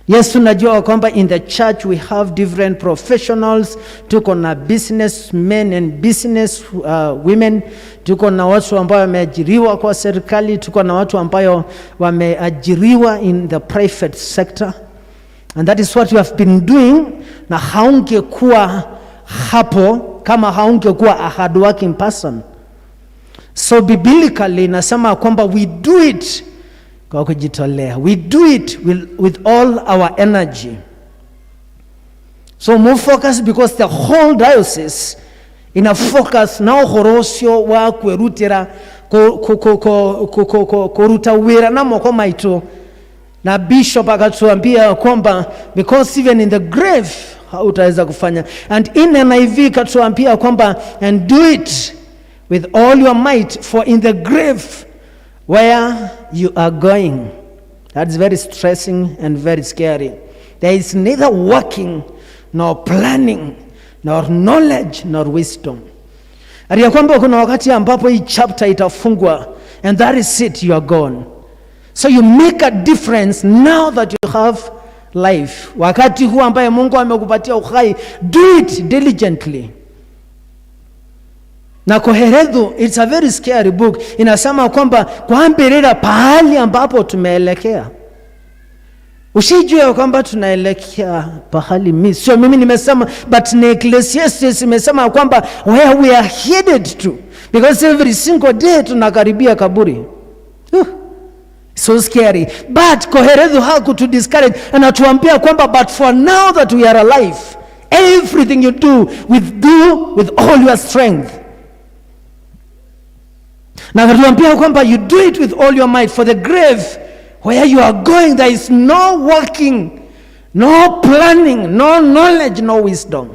Yes, tunajua kwamba in the church we have different professionals. Tuko na businessmen and business women, tuko na watu ambao wameajiriwa kwa serikali, tuko na watu ambayo wameajiriwa in the private sector. And that is what we have been doing, na haungekuwa hapo kama haungekuwa a hardworking person. So biblically inasema kwamba we do it kwa kujitolea. We do it with all our energy. So more focus, because the whole diocese ina focus na ũhoro ũcio wa kwĩrutĩra kũruta wĩra na moko maitũ. Na bishop akatuambia kwamba because even in the grave hautaweza kufanya. And in NIV katuambia kwamba and do it with all your might, for in the grave where you are going, that's very stressing and very scary, there is neither working nor planning nor knowledge nor wisdom. Ati ya kwamba kuna wakati ambapo hii chapter itafungwa and that is it, you are gone. So you make a difference now that you have life. Wakati huu ambaye Mungu amekupatia uhai, do it diligently. Na Koherethu, it's a very scary book. Inasema kwamba kwambirira pahali ambapo tumeelekea. Usijue kwamba tunaelekea pahali mi sio mimi nimesema, but ni Ecclesiastes imesema kwamba where we are headed to, because every single day tunakaribia kaburi. So scary. But Koherethu hakutu discourage, anatuambia kwamba but for now that we are alive, everything you do, with do with all your strength. Na akatuambia kwamba you do it with all your might, for the grave where you are going there is no working, no planning, no knowledge, no wisdom.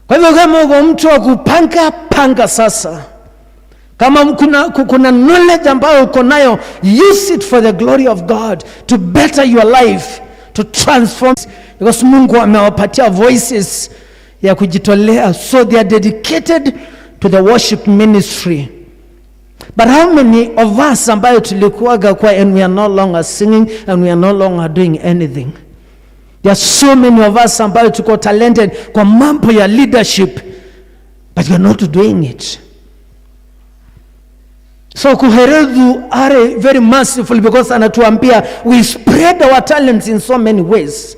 Kwa hivyo kama uko mtu wa kupanga, panga sasa. Kama kuna knowledge ambayo uko nayo, use it for the glory of God, to better your life, to transform, because Mungu amewapatia voices ya kujitolea, so they are dedicated to the worship ministry. But how many of us ambayo tulikuwaga kwa and we are no longer singing and we are no longer doing anything? There are so many of us ambayo tuko talented kwa mambo ya leadership, but we are not doing it. So Koherethu are very merciful, because anatuambia we spread our talents in so many ways.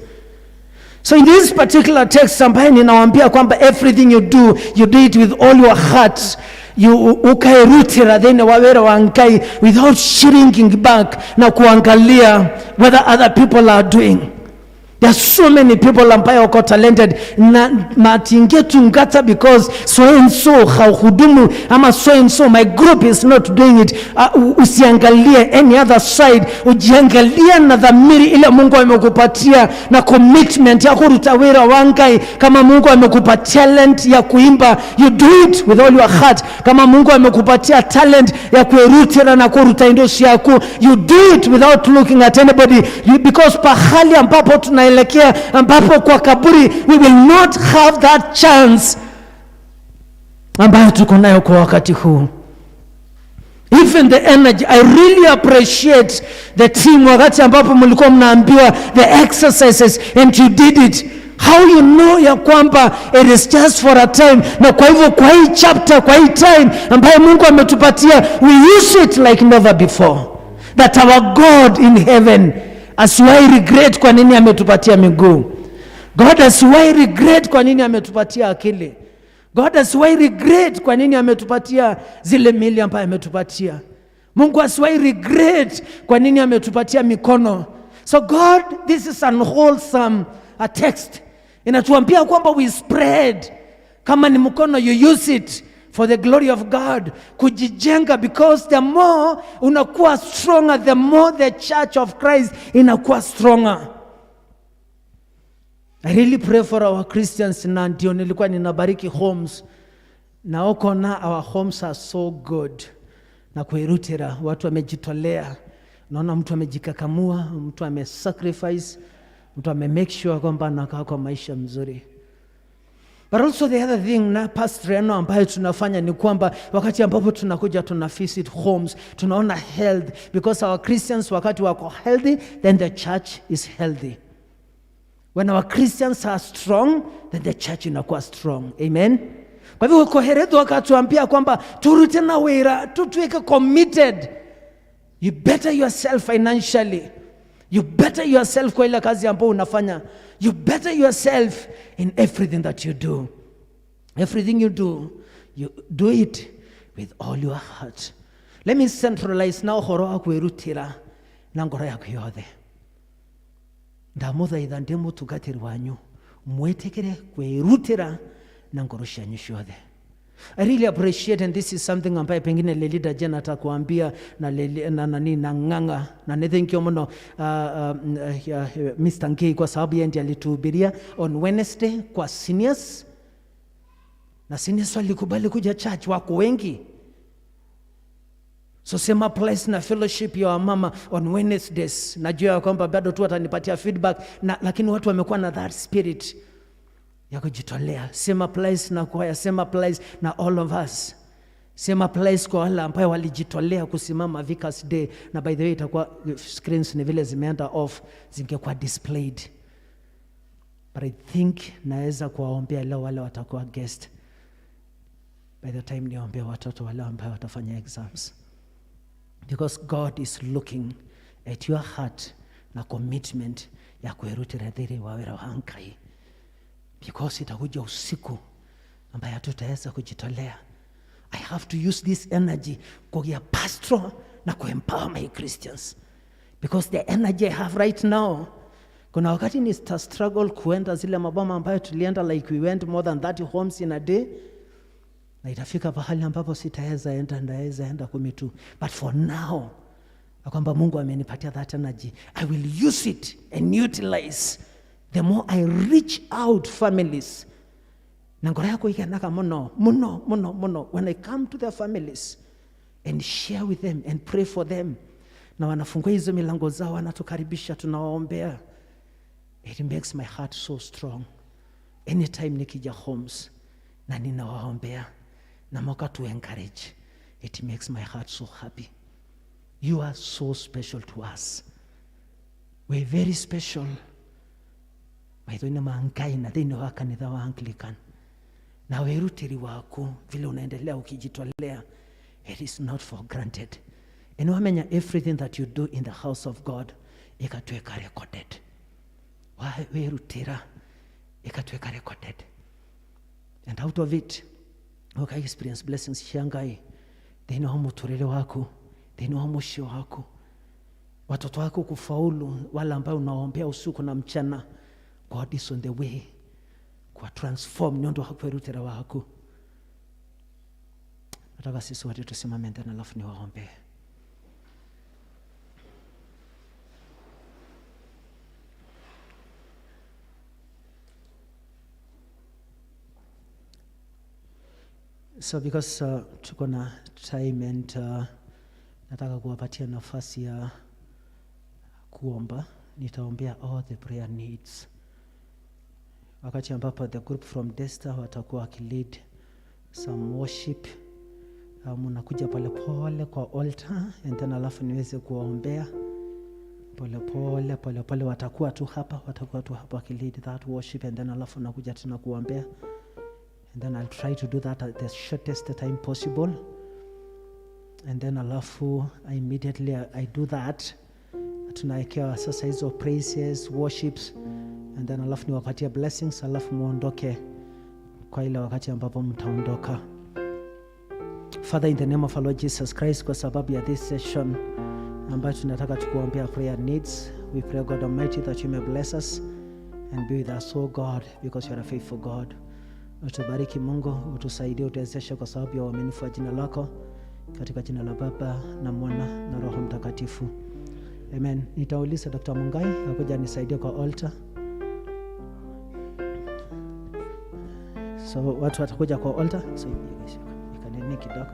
So in this particular text ambaye ninawaambia kwamba everything you do, you do it with all your heart. You ukairutira thĩinĩ wa wĩra wa Ngai without shrinking back na kuangalia whether other people are doing. There are so many people ambayo wako talented na matingetungata because so and so hauhudumu ama so and so my group is not doing it. Usiangalie any other side, ujiangalie na dhamiri ile Mungu amekupatia na commitment ya kuruta wira wangai. Kama Mungu amekupa talent ya kuimba, you do it with all your heart. Kama Mungu amekupatia talent ya kuerutira na kuruta indosi yako, you do it without looking at anybody you, because pahali ambapo tunaelekea, ambapo kwa kaburi, we will not have that chance ambayo tuko nayo kwa wakati huu. Even the energy, I really appreciate the team wakati ambapo mlikuwa mnaambiwa the exercises and you did it. How you know ya kwamba it is just for a time, na kwa hivyo kwa hii chapter, kwa hii time ambayo Mungu ametupatia, we use it like never before. That our God in heaven asiwahi regret kwa nini ametupatia miguu. God asiwahi regret kwa nini ametupatia akili. God asiwahi regret kwa nini ametupatia zile mili ambayo ametupatia. Mungu asiwahi regret kwa nini ametupatia mikono. So God, this is an wholesome a text. Inatuambia kwamba we spread. Kama ni mkono, you use it for the glory of God. Kujijenga, because the more unakuwa stronger, the more the church of Christ inakuwa stronger. I really pray for our Christians, na ndio nilikuwa ninabariki homes. Na okona our homes are so good. Na kuirutira watu wamejitolea. Naona mtu amejikakamua, mtu amesacrifice, mtu ame make sure kwamba anakaa kwa maisha mzuri. But also the other thing na Pastor Eno ambayo tunafanya ni kwamba wakati ambapo tunakuja tuna visit homes, tunaona health, because our Christians wakati wako healthy, then the church is healthy. When our Christians are strong, then the church inakuwa strong. Amen. Kwa hivyo Koherethu akatuambia kwamba turute na wira, tutuweke committed. You better yourself financially. You better yourself kwa ile kazi ambayo unafanya. You better yourself in everything that you do. Everything you do, you do it with all your heart. Let me centralize now horo wa kwirutira na ngoro yaku yothe. Ndamuthaitha ndi mutungatiri wanyu mwitikire kwirutira na ngoro cianyu ciothe. I really appreciate, and this is something ambaye pengine Lelida Jane atakuambia na Leli, na nani na Ng'ang'a na ni thank you muno Mr. Ngei kwa sababu yeye ndiye alituhubiria on Wednesday kwa seniors, na seniors walikubali kuja church, wako wengi. So sema place na fellowship ya wamama on Wednesdays. Najua ya kwamba bado tu watanipatia feedback na, lakini watu wamekuwa na that spirit ya kujitolea. Sema place na kwaya, sema place na all of us. Sema place kwa wale ambao walijitolea kusimama Vicars Day. Na by the way itakuwa screens ni vile zimeenda off, zingekuwa displayed. But I think naweza kuwaombea leo wale watakuwa guest. By the time niombea watoto wale ambao watafanya exams. Because God is looking at your heart na commitment ya kwirutira thiri wa wira wa Ngai. Because itakuja usiku ambaye hatutaweza kujitolea. I have to use this energy kugia pastor na kuempower my Christians. Because the energy I have right now, kuna wakati ni struggle kuenda zile maboma ambayo tulienda, like we went more than 30 homes in a day. Na itafika pahali ambapo sitaweza enda, ndaweza enda 10 tu. But for now, ya kwamba Mungu amenipatia that energy, I will use it and utilize. The more I reach out families, na ngoro yakwa ikenaka muno, muno, muno, muno. When I come to their families and share with them and pray for them, na wanafungua hizo milango zao, wanatukaribisha, tunawaombea. It makes my heart so strong. Anytime nikija homes na ninawaombea na moka to encourage, it makes my heart so happy. You are so special to us. We're very special. Maitho-inĩ ma Ngai na thĩinĩ wa kanitha wa Anglican. Na wĩrutĩri waku vile unaendelea ukijitolea, it is not for granted. And wamenya everything that you do in the house of God ikatuweka recorded. Wĩrutĩra ikatuweka recorded. And out of it uka experience blessings cia Ngai thĩinĩ wa mũtũrĩre waku, thĩinĩ wa mũciĩ waku, watoto wako kufaulu, wale ambao unaombea usiku na mchana. God is on the way kwa transform nĩ ũndũ wa kwĩrutĩra waku. Nataka sisi wote tusimame tena, alafu niwaombee. So because tuko na time and nataka kuwapatia nafasi ya kuomba, nitaombea all the prayer needs. Wakati ambapo the group from Desta watakuwa wakilead some worship, mnakuja pole pole kwa altar and then alafu niweze kuwaombea pole pole pole pole. Watakuwa tu hapa, watakuwa tu hapa wakilead that worship and then alafu nakuja tena kuwaombea. And then I'll try to do that at the shortest time possible. And then alafu immediately I do that, tunawekewa sasa hizo praises, worships, and then alafu niwapatie blessings, alafu muondoke kwa ile wakati ambapo mtaondoka. Father, in the name of our Lord Jesus Christ, kwa sababu ya this session ambayo tunataka tukuombea prayer needs, we pray God Almighty that you may bless us and be with us, oh God, because you are a faithful God. Utubariki Mungu, utusaidie, utuwezeshe kwa sababu ya uaminifu wa jina lako, katika jina la Baba na Mwana na Roho Mtakatifu. Amen. Nitauliza Dr. Mungai akuja anisaidie kwa altar. So watu watakuja kwa altar. So you guys, you can nini kidogo.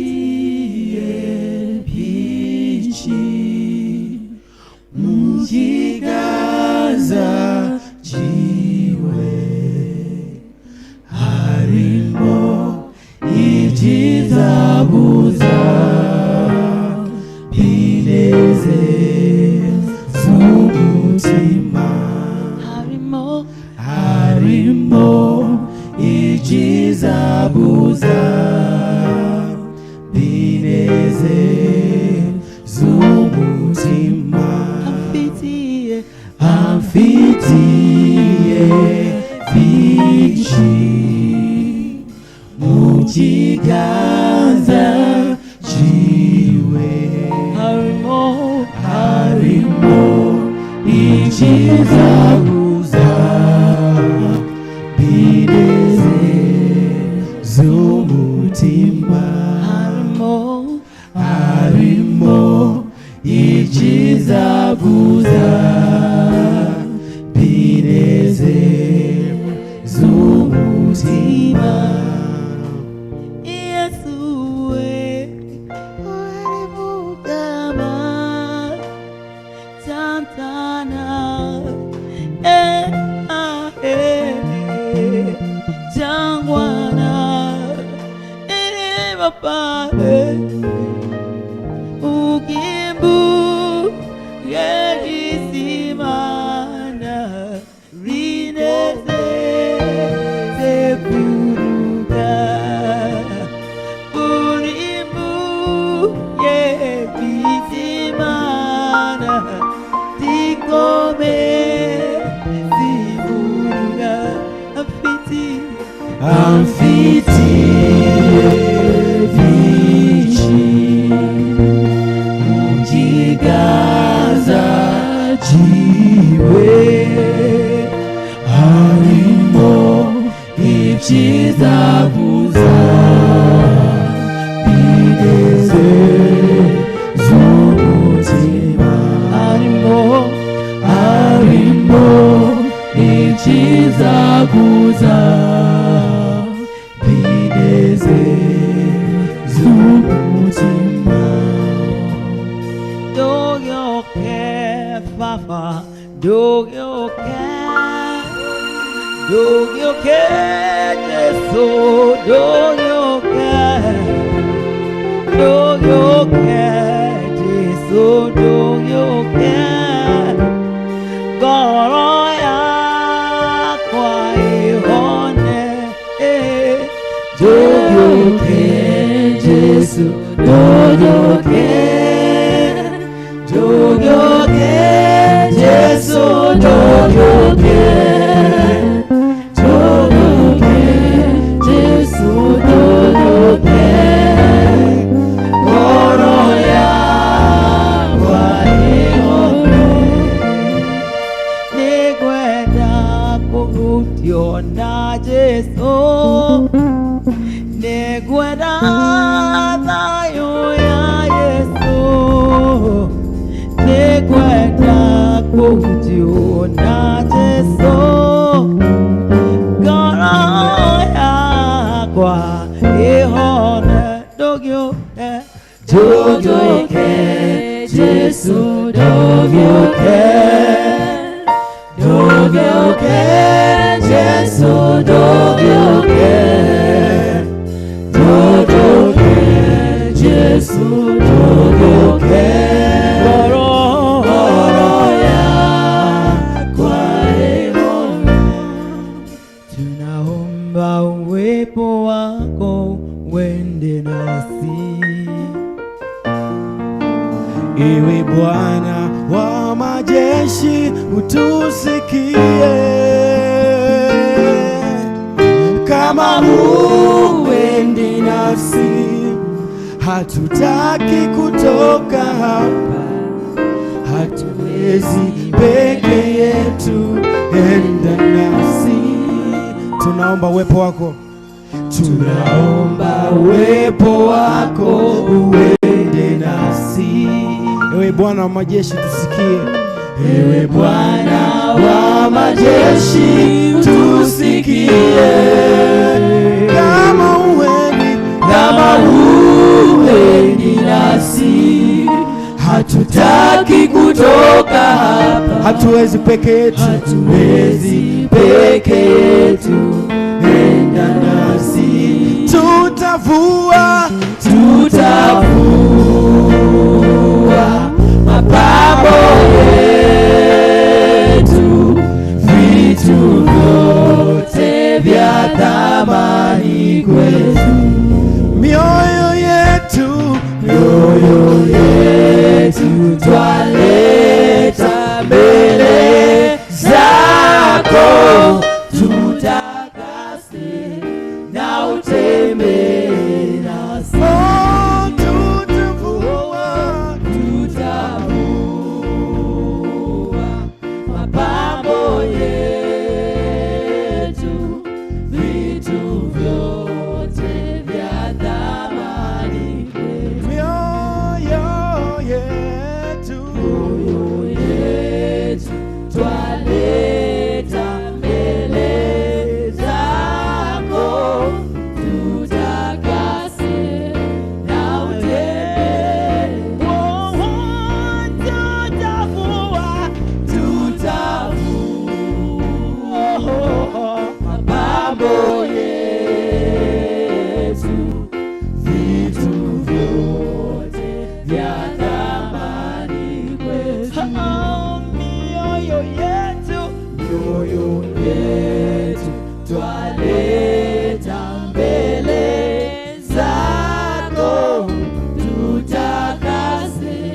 Amfitiye byinshi mu kiganza cyiwe, harimo ibyiza gusa binezeza umutima, harimo ibyiza gusa binezeza umutima, amfitiye byinshi mu kiganza cyiwe, harimo ibyiza gusa binezeza umutima, harimo ibyiza gusa binezeza umutima. Yesu we uri mugaba tantana jangwana papa ukimbu yedisimana rineze seburuga burimbu yedisimana tikome ziburuga amfiti amfitiye byinshi mu kiganza cyiwe, harimo ibyiza gusa binezeza umutima, harimo ibyiza gusa binezeza umutima. Do you care, Papa? Do you care? Do you care, Jesus? Do you care? Do you care, Jesus? Do you care? Goro Jesu ndũgĩũke, ndũgĩũke Jesu ndũgĩũke, ndũgĩũke Jesu ndũgĩũke, ngoro yakwa ĩhone. Nĩngwenda kũhutio na Jesu, nĩngwenda thayũ ya Yesu, nĩngwenda kũhutio na Jesu, ngoro yakwa ĩhone. Ndũgĩũke, ndũgĩũke Jesu ndũgĩũke, ndũgĩũke Jesu ndũgĩũke, ndũgĩũke Jesu ndũgĩũke, ngoro yakwa ĩhone. Tunaomba uwepo wako uende nasi. Ewe Bwana wa majeshi, utusikie. Kama huendi nasi, hatutaki kutoka hapa, hatuwezi peke yetu, enda nasi. Tunaomba uwepo wako, tunaomba uwepo wako uende nasi. Ewe Bwana wa majeshi, tusikie. Ewe Bwana wa majeshi, tusikie. Kama huendi, kama huendi nasi, hatutaki kutoka hapa, hatuwezi peke yetu, hatuwezi peke yetu, enda nasi. Tutavua, tutavua mapambo yetu, vitu vyote vya thamani kwetu, mioyo yetu, mioyo yetu twaleta mbele zako, tutakase na utembee nasi. Oh, tutavua, tutavua mapambo yetu, vitu vyote vya thamani kwetu, mioyo yetu, mioyo yetu twaleta mbele zako, tutakase na utembee. Tutavua, tutavua mapambo yetu, vitu vyote vya thamani kwetu, mioyo yetu, mioyo yetu twaleta mbele zako, tutakase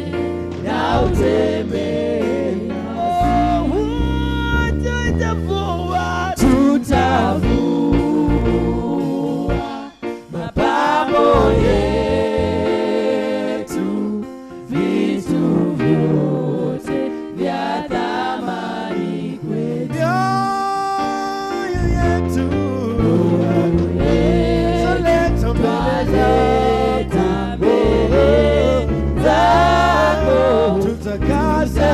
na utembee nasi. Tutavua, tutavua mapambo yetu, vitu vyote vya thamani kwetu, mioyo yetu, twaleta twaleta mbele zako, tutakase,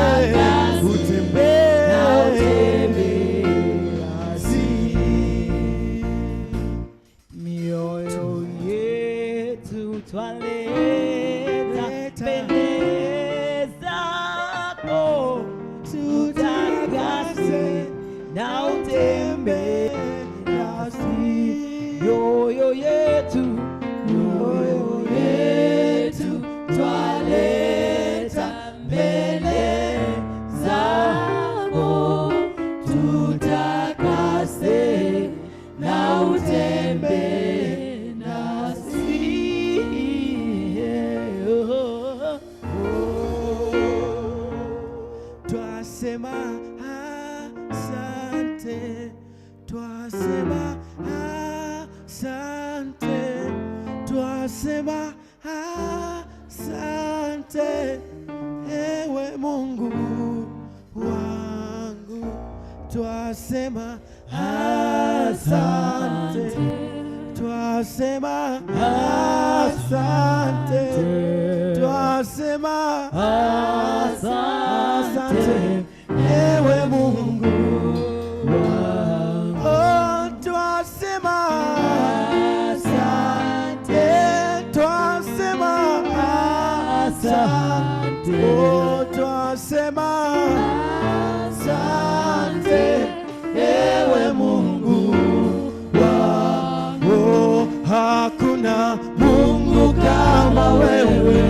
utembee na utembee nasi. Mioyo yetu twaleta mbele zako, tutakase na utembee nasi. Mioyo yetu, mioyo yetu twaleta mbele zako, tutakase na utembee nasi. Twasema asante, ewe Mungu wangu. Twasema asante, twasema asante, twasema asante, ewe Mungu wangu. Oh, twasema asante, twasema asante, oh, twasema asante, ewe Mungu wangu. Hakuna Mungu kama wewe,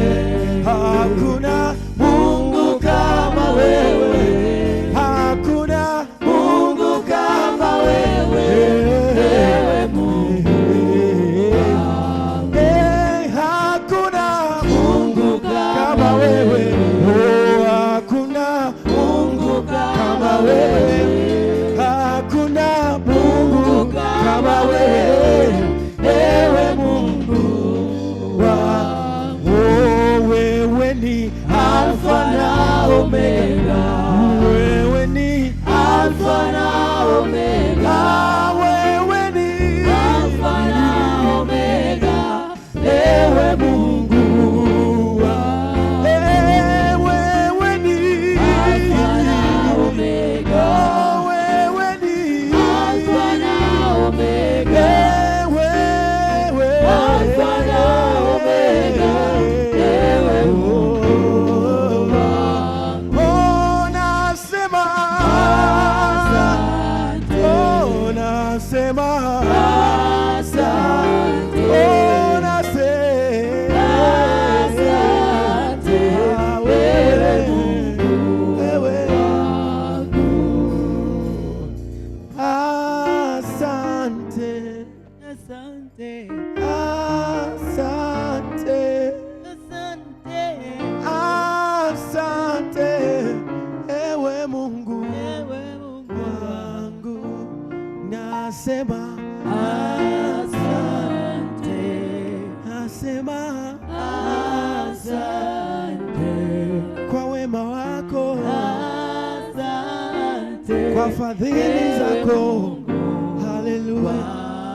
hakuna Mungu kama wewe, hakuna Mungu kama wewe, ewe Mungu. Eh, hakuna Mungu kama wewe, oh, hakuna Mungu kama wewe, hakuna Mungu kama wewe, ewe Mungu wangu. Wewe ni Alfa na Omega, wewe ni Alfa na Omega, wewe ni Alfa na Omega, ewe Mungu wangu. Wewe ni Alfa na Omega, wewe ni Alfa na Omega, wewe Alfa na Omega, ewe Mungu wangu. Oh, nasema asante, oh, nasema asante, oh, nasema asante, wewe Mungu, wewe wangu. Asante, Asante, asante, asante, asante, ewe Mungu, ewe Mungu wangu. Nasema asante, nasema asante kwa wema wako, asante, kwa fadhili zako. Haleluya,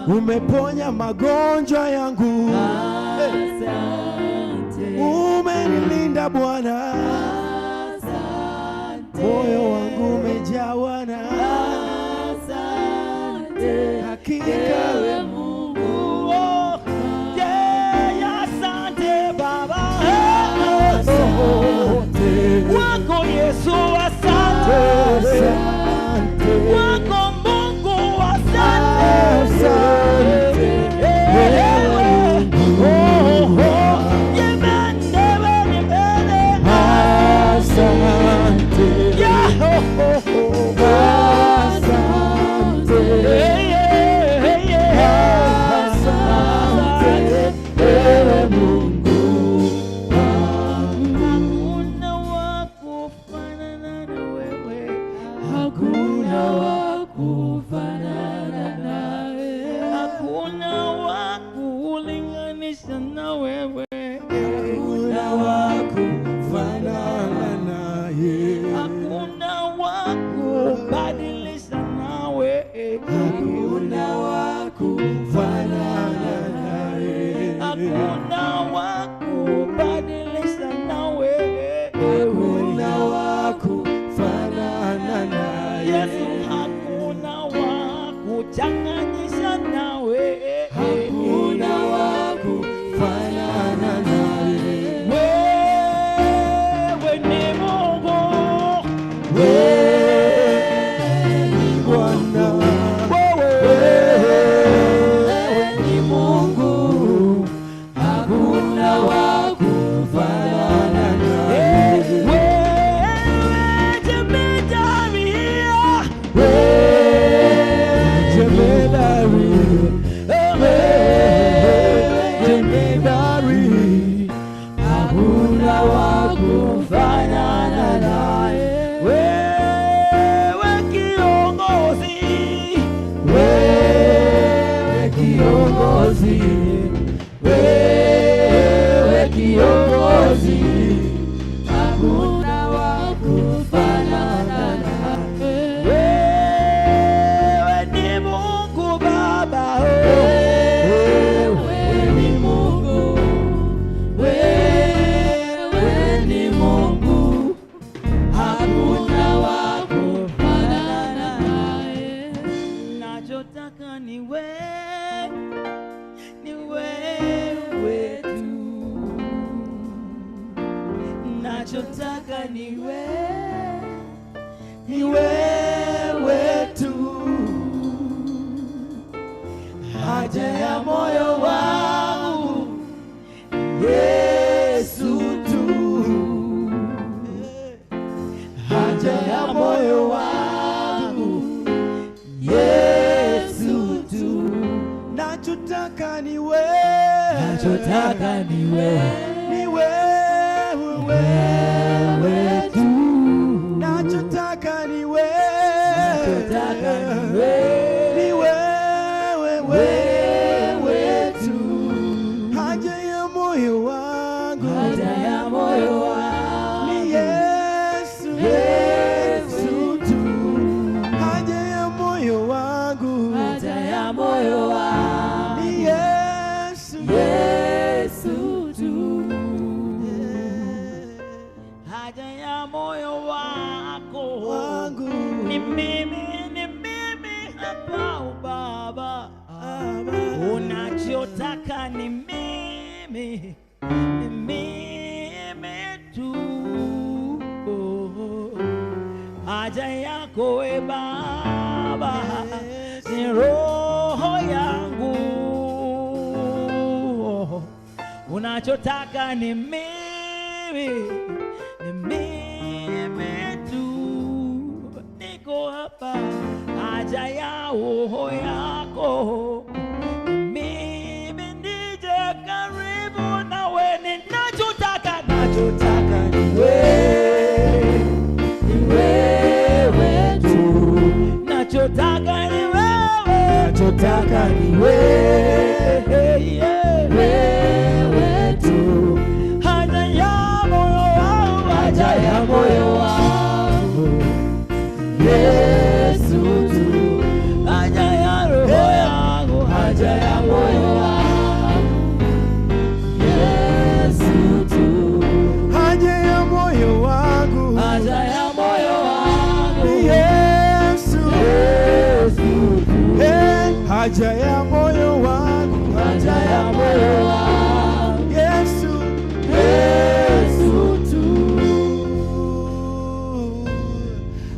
umeponya magonjwa yangu, asante, umenilinda Bwana, asante, moyo wangu umejawa na asante, hakika ewe Mungu. Oh, yeah, asante Baba, wako Yesu, asante, wako Mungu, asante, ewe oh, oh, yemende, yemende, asante, yeah, oh, oh, oh, asante, hey, yeah, hey, yeah, asante, ewe Mungu. Hakuna wa kufanana na wewe, Hakuna wa kufanana nawe, hakuna wa kulinganisha na wewe, Hakuna wa kufanana naye, hakuna wa kubadilisha nawe, hakuna wa kufanana naye, hakuna wa kubadilisha nawe, hakuna wa kufanana naye, Yesu, hakuna wa kuchanganyisha nawe, hakuna wa kufanana naye. Wewe ni Mungu, Wewe ni Bwana, wewe ni Mungu, hakuna wa Nachotaka ni wewe, ni wewe tu. Haja ya moyo wangu Yesu tu. Haja ya moyo wangu Yesu tu. Nachotaka ni wewe, nachotaka ni wewe, ni wewe, wewe tu. Nachotaka ni wewe, nachotaka ni wewe, ni wewe, wewe tu. Haja ya moyo wangu, haja ya moyo wangu ni Yesu, Yesu tu. Haja ya moyo wangu, haja ya moyo wangu ni Yesu, Yesu tu. Haja ya moyo wako wangu ni mimi, ni mimi hapa Baba. Unachotaka ni mimi, ni mimi tu. Haja yako e Baba ni roho yangu. Unachotaka ni mimi, ni mimi tu. Niko hapa, haja ya roho yako mimi, nije karibu nawe. Ninachotaka, nachotaka ni wewe, ni wewe tu. Nachotaka ni wewe, nachotaka ni wewe, yeah. Wewe tu. Haja ya moyo wangu, haja ya moyo wangu Yesu tu. Haja ya roho yangu, haja ya moyo wangu Yesu tu. Haja ya moyo wangu, haja ya moyo wangu ni Yesu, Yesu tu. Hey, haja ya moyo wangu, haja ya moyo wangu Yesu, Yesu tu.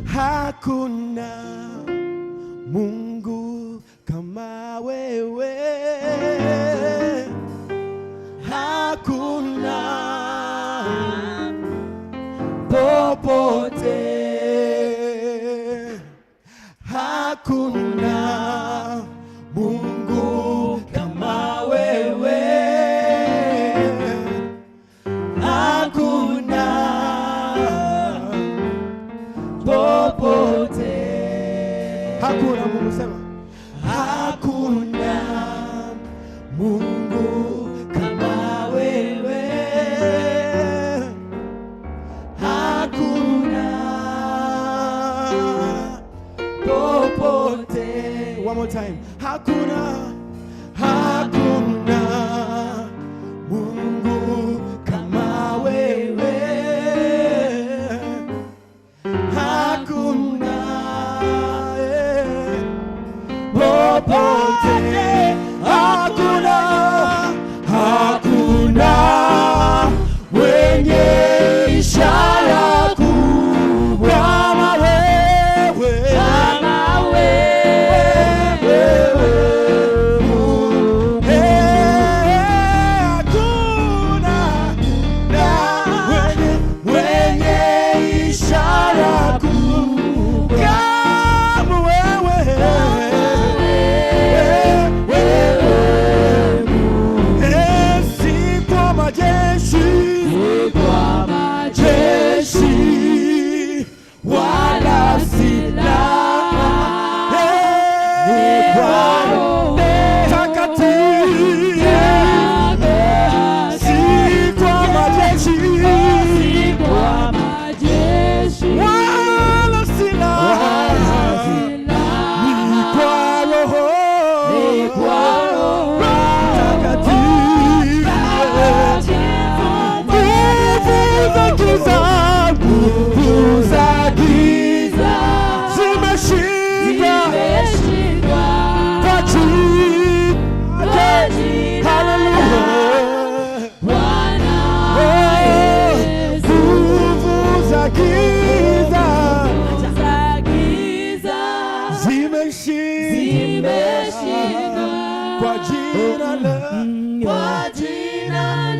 Hakuna Mungu kama wewe, hakuna popote, hakuna Mungu kama wewe, hakuna popote. Hakuna Mungu, sema hakuna Mungu kama wewe, hakuna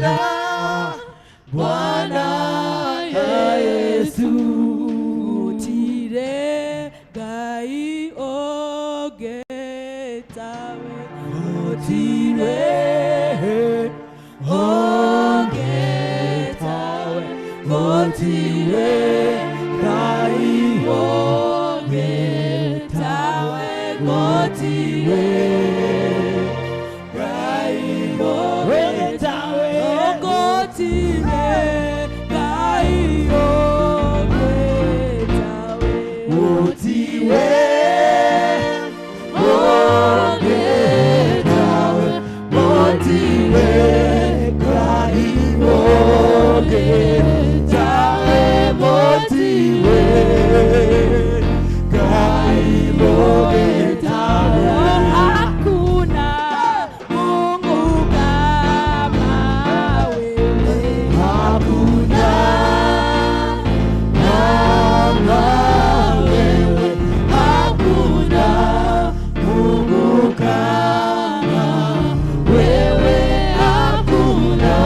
la Bwana Yesu. Gũtirĩ Ngai ũngĩ tawe, gũtirĩ ũngĩ tawe, gũtirĩ Ngai ũngĩ tawe, gũtirĩ Ngai ũngĩ tawe, gũtirĩ Ngai ũngĩ tawe, gũtirĩ ũngĩ tawe, gũtirĩ Ngai ũngĩ tawe, gũtirĩ Ngai ũngĩ tawe. Hakuna Mungu kama wewe, Hakuna kama wewe, hakuna Mungu kama wewe, hakuna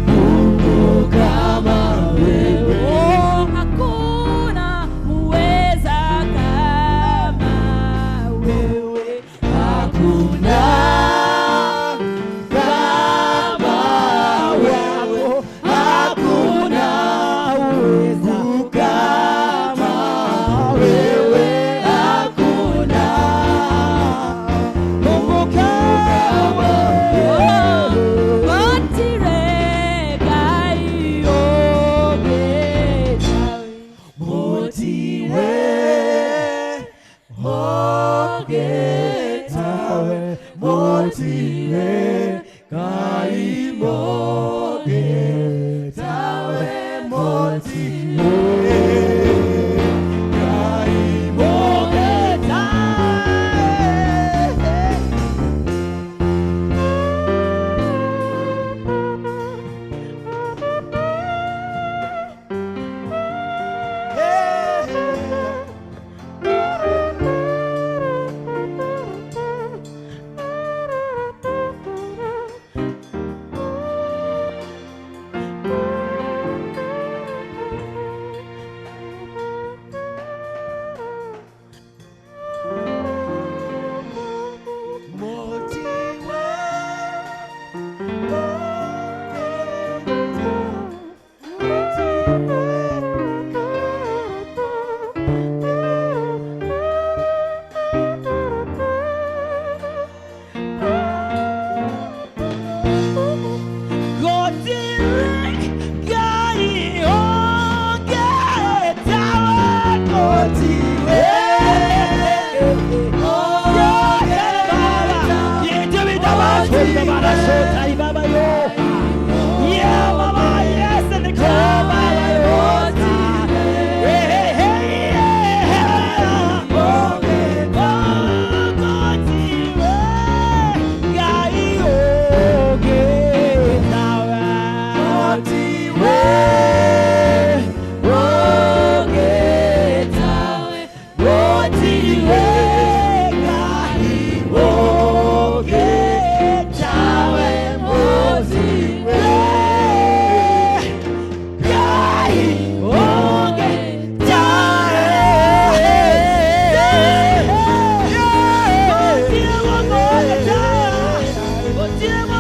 Mungu kama wewe. Oh, hakuna muweza kama wewe, Hakuna kama wewe, hakuna Mungu kama wewe, hakuna Mungu kama wewe. gũtirĩ Ngai ũngĩ tawe, Gũtirĩ ũngĩ tawe, gũtirĩ Ngai ũngĩ tawe, gũtirĩ Ngai ũngĩ tawe. Gũtirĩ Ngai ũngĩ tawe, gũtirĩ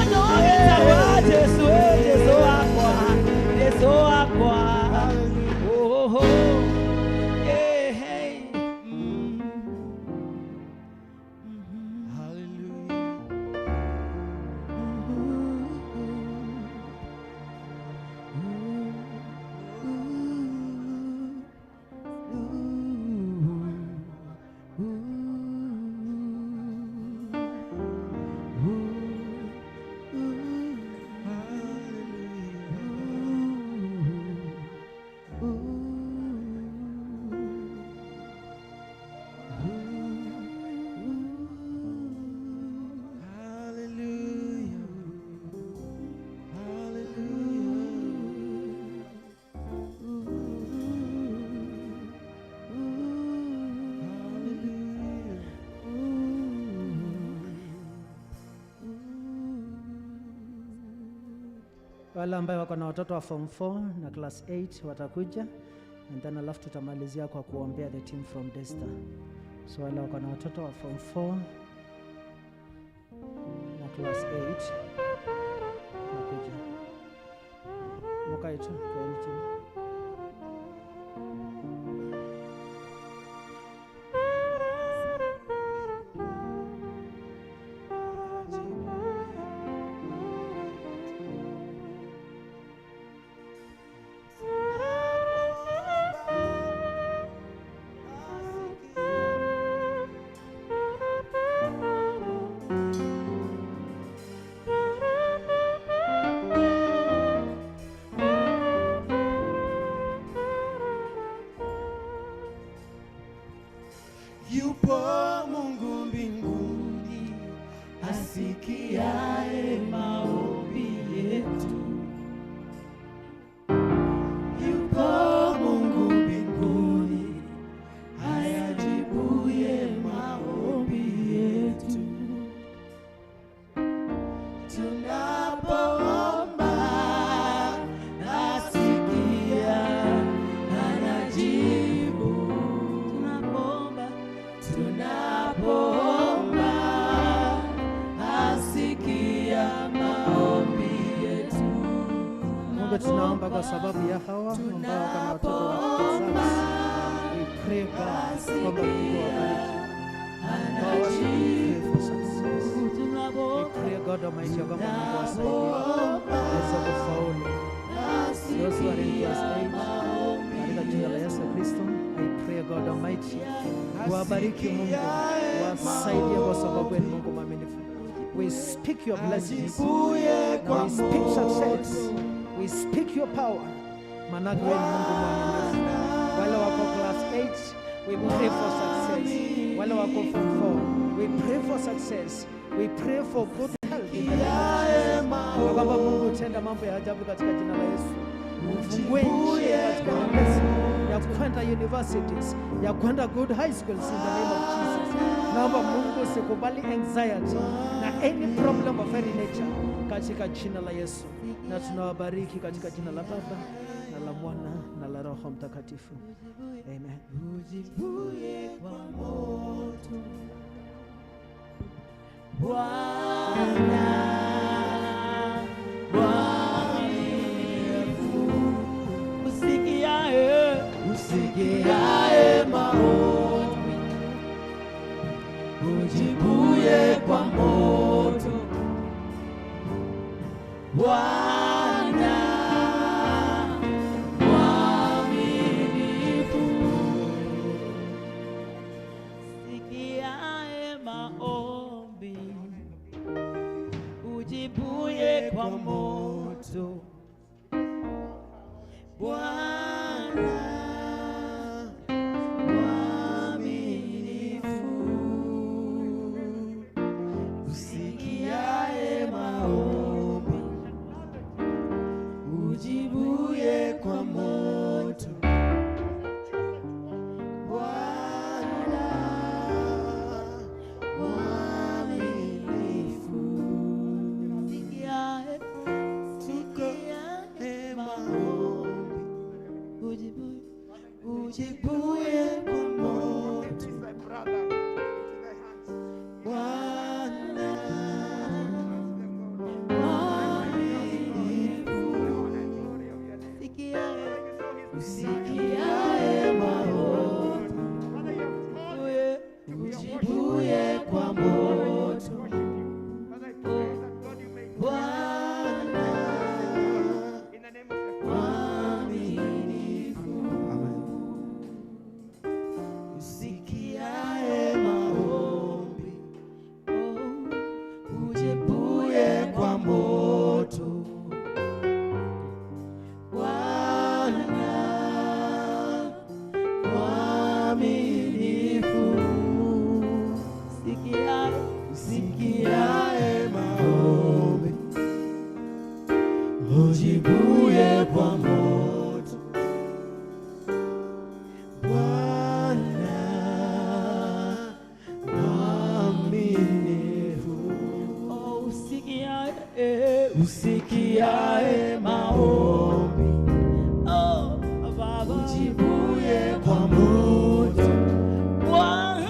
Wale ambao wako na watoto wa form 4 na class 8 watakuja, and then alafu tutamalizia kwa kuombea the team from Desta. So wale wako na watoto wa form 4 na class 8 wakuja. Mkae tu, kaeni chini. Yupo Mungu mbinguni asikiaye maombi yetu. Yupo Mungu mbinguni ayajibuye maombi yetu. Tunapoomba asikia, anajibu. Tunapoomba asikia maombi yetu. Mungu, tunaomba kwa sababu ya hawa ambao wako na watoto wa exams. We pray God kwamba Mungu awabariki. God, we pray for success. We pray God Almighty ya kwamba Mungu awasaidie waweze kufaulu. Those who are in class 8, katika jina la Yesu Kristo, I pray God Almighty wabariki Mungu, wasaidie kwa sababu wewe ni Mungu mwaminifu. We speak your blessings. Na we speak success. We speak your power. Manake wewe ni Mungu mwaminifu. Wale wako class 8, we pray for success. Wale wako form 4, we pray for success. We pray for good health in the name of Jesus. Na kwamba Mungu utenda mambo ya ajabu katika jina la Yesu. Ufungue njia katika nyepesi ya kwenda universities, ya kwenda good high schools in the name of Jesus. Naomba Mungu usikubali anxiety na any problem of any nature katika jina la Yesu. Na tunawabariki katika jina la Baba na la Mwana na la Roho Mtakatifu. Amen. Ujibuye kwa moto Bwana mwaminifu, usikiaye, usikiaye maombi, ujibuye kwa moto Bwana mwaminifu. Sikiaye maombi, ujibuye kwa moto Bwana mwaminifu, usikiaye maombi, ujibuye kwa moto Bwana mwaminifu. Sikiaye, Sikiaye maombi, ujibuye kwa moto Bwana mwaminifu, usikiaye maombi, ujibuye kwa moto Bwana mwaminifu, usikiaye maombi, ujibuye kwa moto Bwana mwaminifu, usikiaye maombi, ujibuye kwa moto Bwana mwaminifu. Oh, usikiaye, Usikiae maombi. Oh, Baba. Ujibuye kwa moto. Bwana.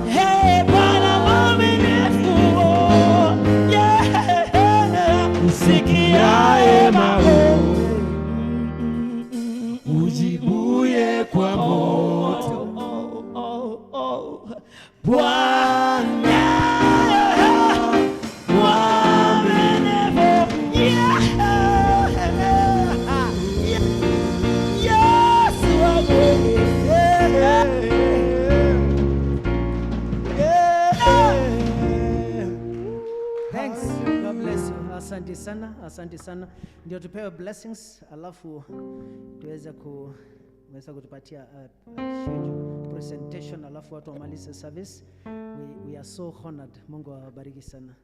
Hey, Bwana mwaminifu, oh, yeah. Usikiae maombi. Ujibuye kwa moto. Oh, oh, oh. Bwana mwaminifu, yeah. Yes, mwaminifu. Yeah. Thanks. God bless you. Asante sana, asante sana. Ndio tupewe blessings alafu tuweze kuweza kutupatia schedule, presentation alafu watu wamalize service. We are so honored. Mungu awabariki sana.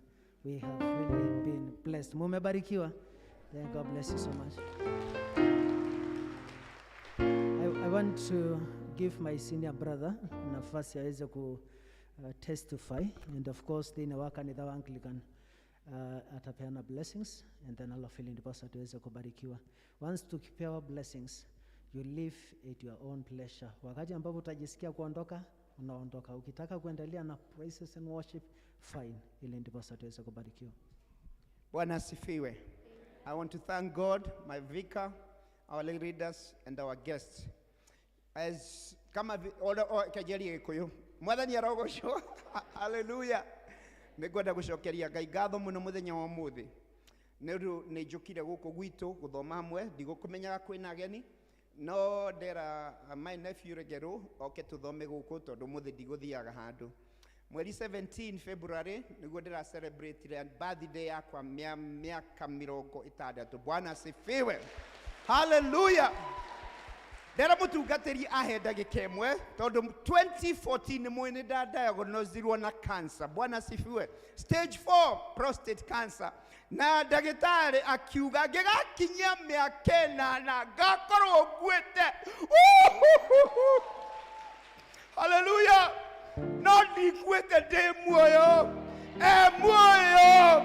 We have really been blessed. Mumebarikiwa. Then God bless you so much. I want to give my senior brother nafasi aweze ku testify and of course thĩinĩ wa kanitha wa Anglican atapeana blessings and then alafu ili ndiposa tuweze kubarikiwa. Once tukipewa blessings you live at your own pleasure. Wakati ambapo utajisikia kuondoka unaondoka, ukitaka kuendelea na praises and worship fine, ili ndiposa tuweze kubarikiwa. Bwana asifiwe. I want to thank God, my vicar, our lay leaders and our guests. As kama kejeri gikuyu mwathani arogocwo haleluya nä ngwenda gå cokeria ngai ngatho må no må thenya wa må thä nä ũndũ nä njå kire gå kå gwitå gå thoma hamwe ndigå kå menyaga kwä na ageni no ndera my nephew Regeru oke tå thome gå kå tondå må thä ndigå thiaga handå mweri 17 February niguo ndĩra celebrate birthday yakwa mĩaka mĩrongo ĩtandatũ. Bwana asifiwe, haleluya. Ndera mũtungatĩri ahe ndagĩka ĩmwe tondũ 2014 nĩ mwĩ nĩ ndadiagnosirwo na cancer. Bwana asifiwe, stage 4 prostate cancer, na ndagĩtarĩ akiuga ngĩgakinyia mĩaka ĩnana ngakorwo nguĩte. Uhuhuhu. Haleluya. No ndikuĩte, ndĩ muoyo, e muoyo.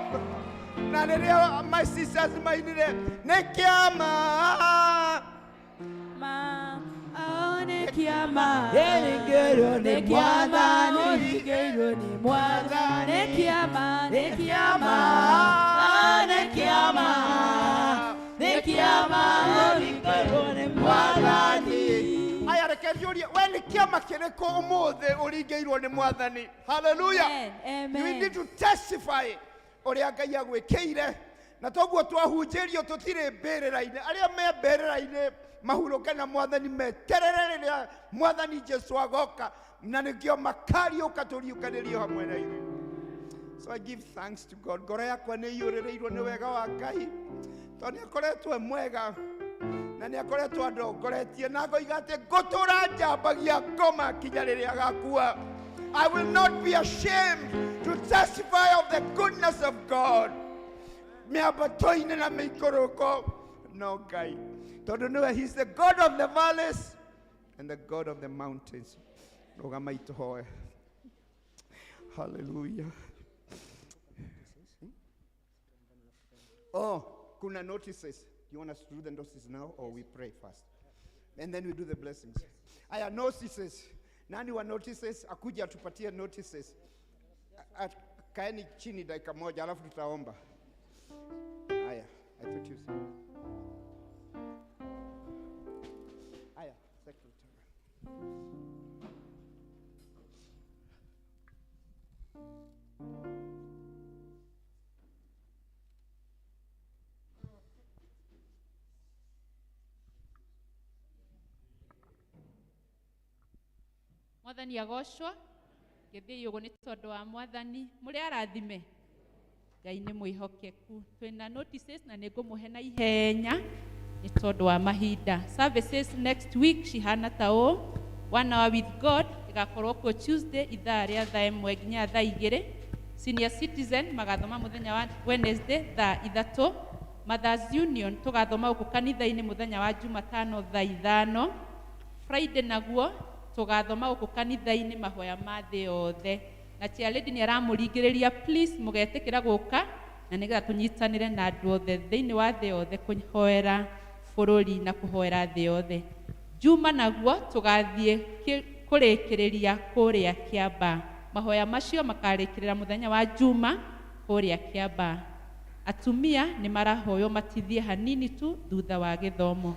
Na rĩrĩa my sisters mainire nĩ kĩama Nĩ kĩama. Nĩringĩrwo nĩ Nĩ kĩama, Mwathani. nĩringĩrwo nĩ Mwathani. Nĩ kĩama, nĩ kĩama. Nĩ kĩama. Nĩ kĩama, nĩringĩrwo nĩ Mwathani. Aya, reke njũrie, we nĩ kĩama kĩrĩkũ ũmũthĩ ũringĩirwo nĩ Mwathani? Haleluya. Amen. You need to testify ũrĩa Ngai agwĩkĩire, na toguo twahunjĩrio tũtirĩ mbĩrĩra-inĩ. Arĩa me mbĩrĩra-inĩ mahurũke na Mwathani, meterere rĩrĩa Mwathani Jesu agoka, na nĩkĩo makariũka tũriũkanĩrio hamwe na ithuĩ. So I give thanks to God. Ngoro yakwa nĩ iyũrĩrĩirwo nĩ wega wa Ngai, tondũ nĩ akoretwo e mwega na nĩ akoretwo andongoretie, na ngoiga atĩ ngũtũra njambagia ngoma kinya rĩrĩa agakua. I will not be ashamed to testify of the goodness of God. Mĩambato-inĩ na mĩikũrũko no Ngai, tondũ nĩwe, he is the God of the valleys and the God of the mountains. Rũgamai tũhoe. Hallelujah. Oh, kuna notices. You want us to do the notices now or we pray first? And then we do the blessings. Aya, notices. Nani wa notices? Akuja atupatie notices. Kaeni chini dakika moja alafu tutaomba. Aya, I thought you said. Aya, secretary. Mwathani agocwo. Ngĩthiĩ ũguo nĩ tondũ wa Mwathani. Mũrĩ arathime, Ngai nĩ mwĩhokeku. Twĩna notices na nĩ ngũmũhe na ihenya nĩ tondũ wa mahinda. Services next week cihana ta ũũ: One Hour with God ĩgakorwo kuo Tuesday ithaa rĩa thaa 1 nginya thaa 2. Senior citizen magathoma mũthenya wa Wednesday thaa 3. Mothers Union tũgathoma gũkũ kanitha-inĩ mũthenya wa Jumatano thaa 5. Friday naguo tũgathoma gũkũ kanitha-inĩ mahoya ma thĩ yothe. Na chairlady nĩ aramũringĩrĩria please mũgetĩkĩra gũka na nĩgetha tũnyitanĩre na andũ othe thĩinĩ wa thĩ yothe kũhoera bũrũri na kũhoera thĩ yothe. Juma naguo tũgathiĩ kũrĩkĩrĩria kũrĩa Kĩambaa. Mahoya macio makarĩkĩrĩra mũthenya wa Juma kũrĩa Kĩambaa. Atumia nĩ marahoywo matithie hanini tu thutha wa gĩthomo.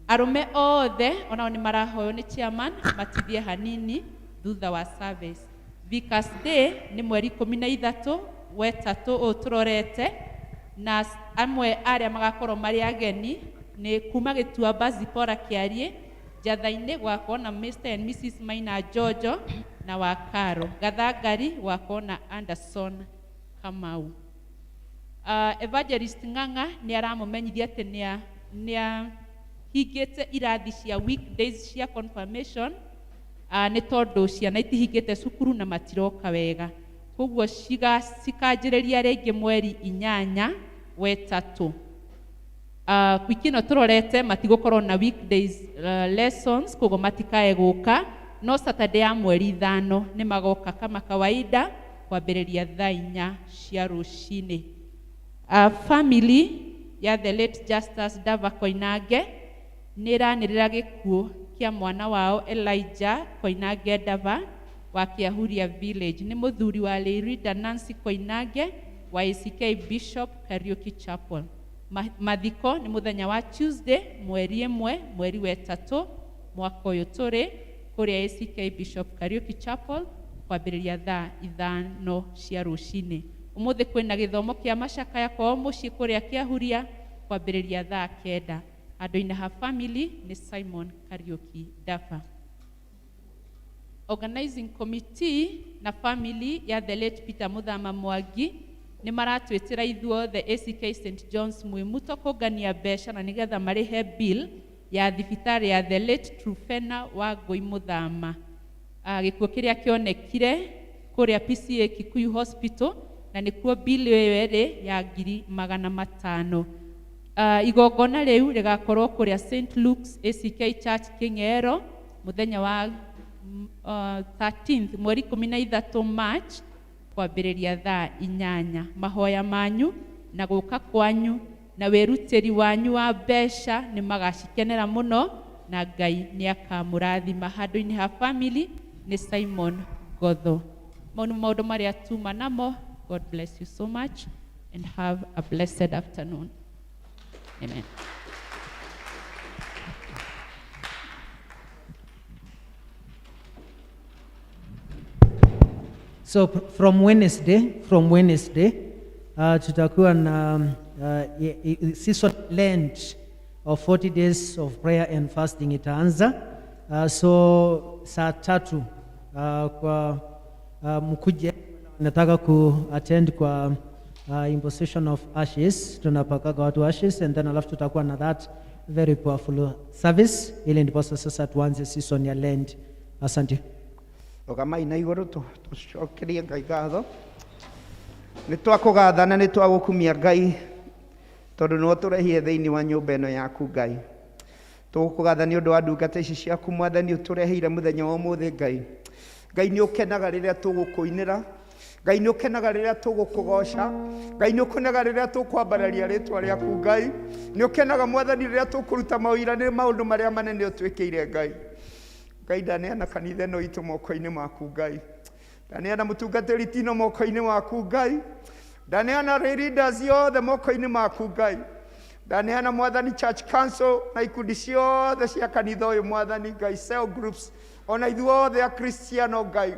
Arũme othe onao nĩ marahoywo nĩ chairman matithie hanini thutha wa service. Vicars Day nĩ mweri 13 wetatũ ũyũ tũrorete, na amwe arĩa magakorwo marĩ ageni nĩ kuma Gĩtuamba Zipora Kĩariĩ, Njatha-inĩ gwakorwo na Mr and Mrs Maina Jojo na Wakaro, Gathangari gwakorwo na Anderson Kamau. Evangelist Ng'ang'a nĩ aramũmenyithia atĩ nĩ ahingĩte irathi cia weekdays cia confirmation, nĩ tondũ ciana itihingĩte cukuru na matiroka wega, koguo cikanjĩrĩria rĩngĩ mweri 8 wetatũ. Wiki ĩno tũrorete matigũkorwo na weekdays lessons, koguo matikae gũka, no Saturday ya mweri 5 nĩ magoka kama kawaida kwambĩrĩria thaa 4 cia rũcinĩ. Family ya the late Justus Dava Koinange nĩ ĩranĩrĩra gĩkuũ kĩa mwana wao Elijah Koinange Dava wa Kĩahuria Village. Nĩ mũthuri wa Leirida Nancy Koinange wa ACK Bishop Kariuki Chapel. Mathiko nĩ mũthenya wa Tuesday mweri 1 mweri wa 3 mwaka ũyũ tũrĩ kũrĩa ACK Bishop Kariuki Chapel kwambĩrĩria thaa 5 cia rũcinĩ. Ũmũthĩ kwĩna gĩthomo kĩa macakaya kwao mũciĩ kũrĩa Kĩahuria kwambĩrĩria thaa 9. Handũ-inĩ ha family nĩ Simon Kariuki Dava. Organizing committee na family ya the late Peter Muthama Mwangi nĩ maratwĩtĩra ithuothe ACK St John's Mwimuto kũngania mbeca na nĩgetha marĩhe bill ya thibitarĩ ya the late Trufena Wangũi Muthama. Gĩkuũ kĩrĩa kĩonekire kũrĩa PCA Kikuyu Hospital na nĩkuo bill ĩyo ĩrĩ ya 500,000. Igongona rĩu rĩgakorwo kũrĩa St Luke's ACK Church Kĩng'ero mũthenya wa 13th mweri 13 March kwambĩrĩria thaa 8. Mahoya manyu na gũka kwanyu na wĩrutĩri wanyu wa mbeca nĩ magacikenera mũno na Ngai nĩ akamũrathima. Handũ-inĩ ha family nĩ Simon Gotho. Mau nĩ maũndũ marĩa tuma namo. God bless you so much and have a blessed afternoon. Amen. So from Wednesday, tutakuwa na season Lent of 40 days of prayer and fasting itaanza. So saa 3 kwa mkuje, nataka ku attend kwa imposition of ashes, tunapakaga watu ashes, and then alafu tutakuwa na that very powerful service ili ndiposa sasa tuanze season ya Lent. Asante. Rũgamai na igũrũ tũcokerie Ngai ngatho. Nĩ twakũgatha na nĩ twagũkumia Ngai tondũ nĩwe ũtũrehire thĩinĩ wa nyũmba ĩno yaku Ngai. Tũgũkũgatha nĩ ũndũ wa ndungata ici ciaku Mwathani ũtũreheire mũthenya wa ũmũthĩ Ngai. Ngai nĩ ũkenaga rĩrĩa tũgũkũinĩra, Ngai nĩ ũkenaga rĩrĩa tũgũkũgoca, Ngai nĩ ũkenaga rĩrĩa tũkwambararia rĩtwa rĩaku Ngai, nĩ ũkenaga Mwathani rĩrĩa tũkũruta maũira nĩ maũndũ marĩa manene ũtwĩkĩire Ngai. Ngai ndaneana kanitha ĩno itũ moko-inĩ maku Ngai, ndaneana mũtungatĩri Tino moko-inĩ maku Ngai, ndaneana leaders yothe moko-inĩ maku Ngai, ndaneana Mwathani church council na ikundi ciothe cia kanitha ũyũ Mwathani Ngai, cell groups ona ithuothe Akristiano Ngai.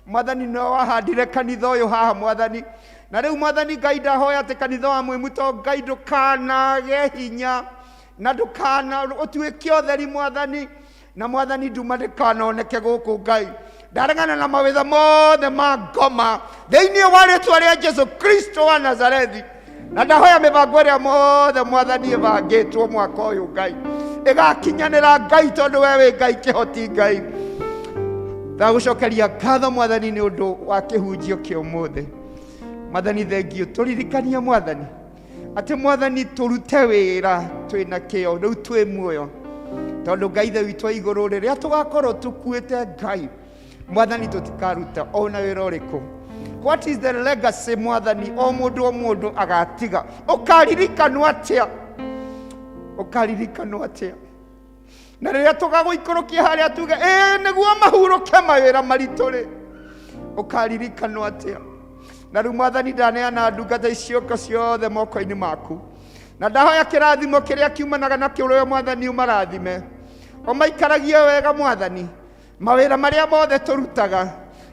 Mwathani nĩwe wahandire kanitha ũyũ haha Mwathani, na rĩu Mwathani Ngai ndahoya atĩ kanitha wa Mwimuto Ngai ndũkanage hinya na ndũkana ũtuĩke ũtheri Mwathani, na Mwathani nduma ndĩkanoneke gũkũ Ngai. Ndaregana na mawĩra mothe ma ngoma thĩinĩ wa rĩtwa rĩa Jesu Kristo wa Nazarethi, na ndahoya mĩbango ĩrĩa mothe Mwathani ĩbangĩtwo mwaka ũyũ Ngai ĩgakinyanĩra Ngai, tondũ we wĩ Ngai kĩhoti Ngai. Ndagũcokeria ngatho Mwathani nĩ ũndũ wa kĩhunjio kĩa ũmũthĩ. Mwathani thengiũ, tũririkanie Mwathani atĩ Mwathani tũrute wĩra twĩna kĩo rĩu twĩ muoyo, tondũ Ngai Ithe witũ wa igũrũ rĩrĩa tũgakorwo tũkuĩte Ngai Mwathani tũtikaruta ona wĩra ũrĩkũ. What is the legacy Mwathani o mũndũ o mũndũ agatiga? Ũkaririkanwo atĩa? Ũkaririkanwo atĩa? Na rĩrĩa tũgagũikũrũkia harĩa tuge ĩĩ nĩguo mahurũke mawĩra maritũ rĩ, ũkaririkanwo atĩa? Na rĩu Mwathani ndaneana ndungata icio ciothe moko-inĩ maku, na ndahoya kĩrathimo kĩrĩa kiumanaga na kĩũrĩa Mwathani ũmarathime, ũmaikaragie wega Mwathani, mawĩra marĩa mothe tũrutaga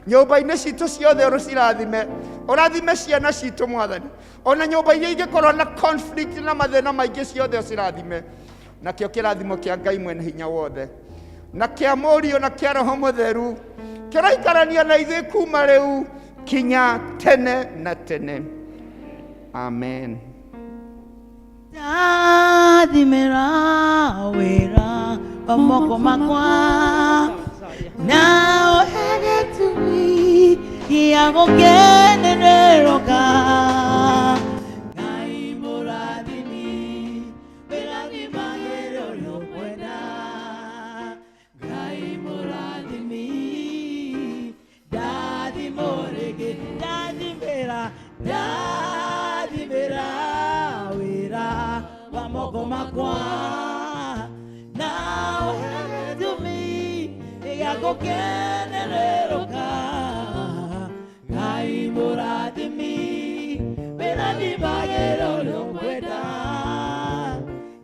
nyũmba-inĩ citũ ciothe ũcirathime, ũrathime ciana citũ Mwathani, ona nyũmba iria ingĩkorwo na conflict na mathĩna maingĩ ciothe ũcirathime. Nakĩo kĩrathimo kĩa Ngai mwene hinya wothe na kĩa Mũriũ na kĩa Roho Mũtheru kĩroikarania na ithuĩ kuma rĩu kinya tene na tene. Amen. Ndathimĩra wĩra wa moko makwa na ũhe gĩtũmi gĩa gũkenererũka. Ngai mũrathimi, wĩrathimagĩre ũrĩa ũkwenda. Ngai mũrathimi, ndathimwo rĩngĩ, ndathimĩra, ndathimĩra wĩra wa moko makwa na ũhe gĩtũmi gĩa gũkenererũka. Ngai mũrathimi, wĩrathimagĩre ũrĩa ũkwenda.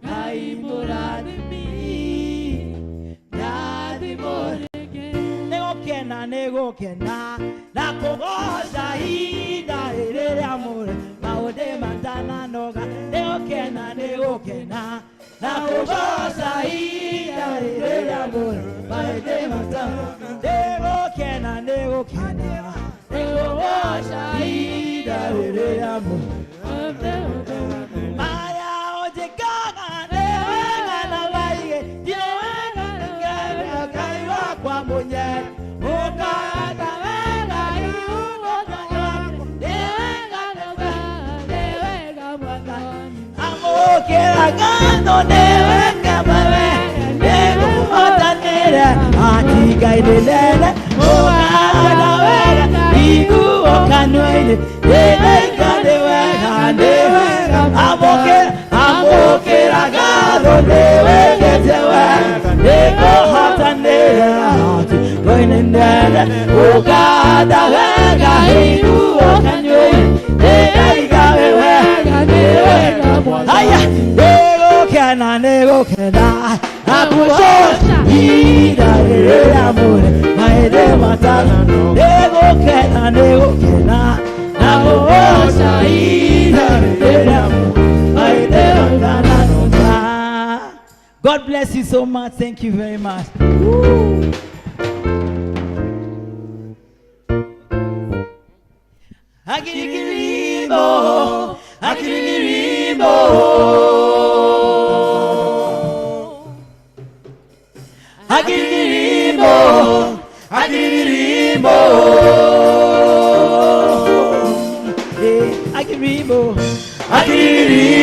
Ngai mũrathimi, ndathimwo rĩngĩ. Nĩgũkena, nĩgũkena na kũgoca ihinda rĩrĩ rĩa mũre maũndĩ matananoga. Nĩgũkena, nĩgũkena na kũgoca ihinda rĩrĩ rĩa mũre maũndĩ matananoga. Nĩgũkena, nĩgũkena nĩgũgoca ihinda rĩrĩ rĩa mũre marĩa ũnjĩkaga nĩ wega na maige ti wega nĩ Ngai wakwa mũnyene ũkaga wega nĩ wega nĩ wega Mwathani amũkĩra ngatho nĩ wega mawe nĩngũhotanĩre atigai nĩnene ũkaga wega iguo kanua-inĩ ndĩnaika nĩ wega nĩ wega amũkĩra amũkĩra ngatho nĩ wĩkĩte wega nĩngũhotanĩre atigai nĩnene ũkada wega iguo kanua-inĩ ndĩnaika nĩ wega nĩ wega Haya, nĩgũkena nĩgũkena na kũgoca ihinda rĩrĩ rĩa mũre maĩndĩ matano. Nĩgũkena nĩgũkena na kũgoca ihinda rĩrĩ rĩa mũre maĩndĩ matananoga. God bless you so much. Thank you very much. Woo. Akirikirimbo, akirikirimbo, akirikirimbo, akirikirimbo, eh, akiririmbo, akirikirimbo.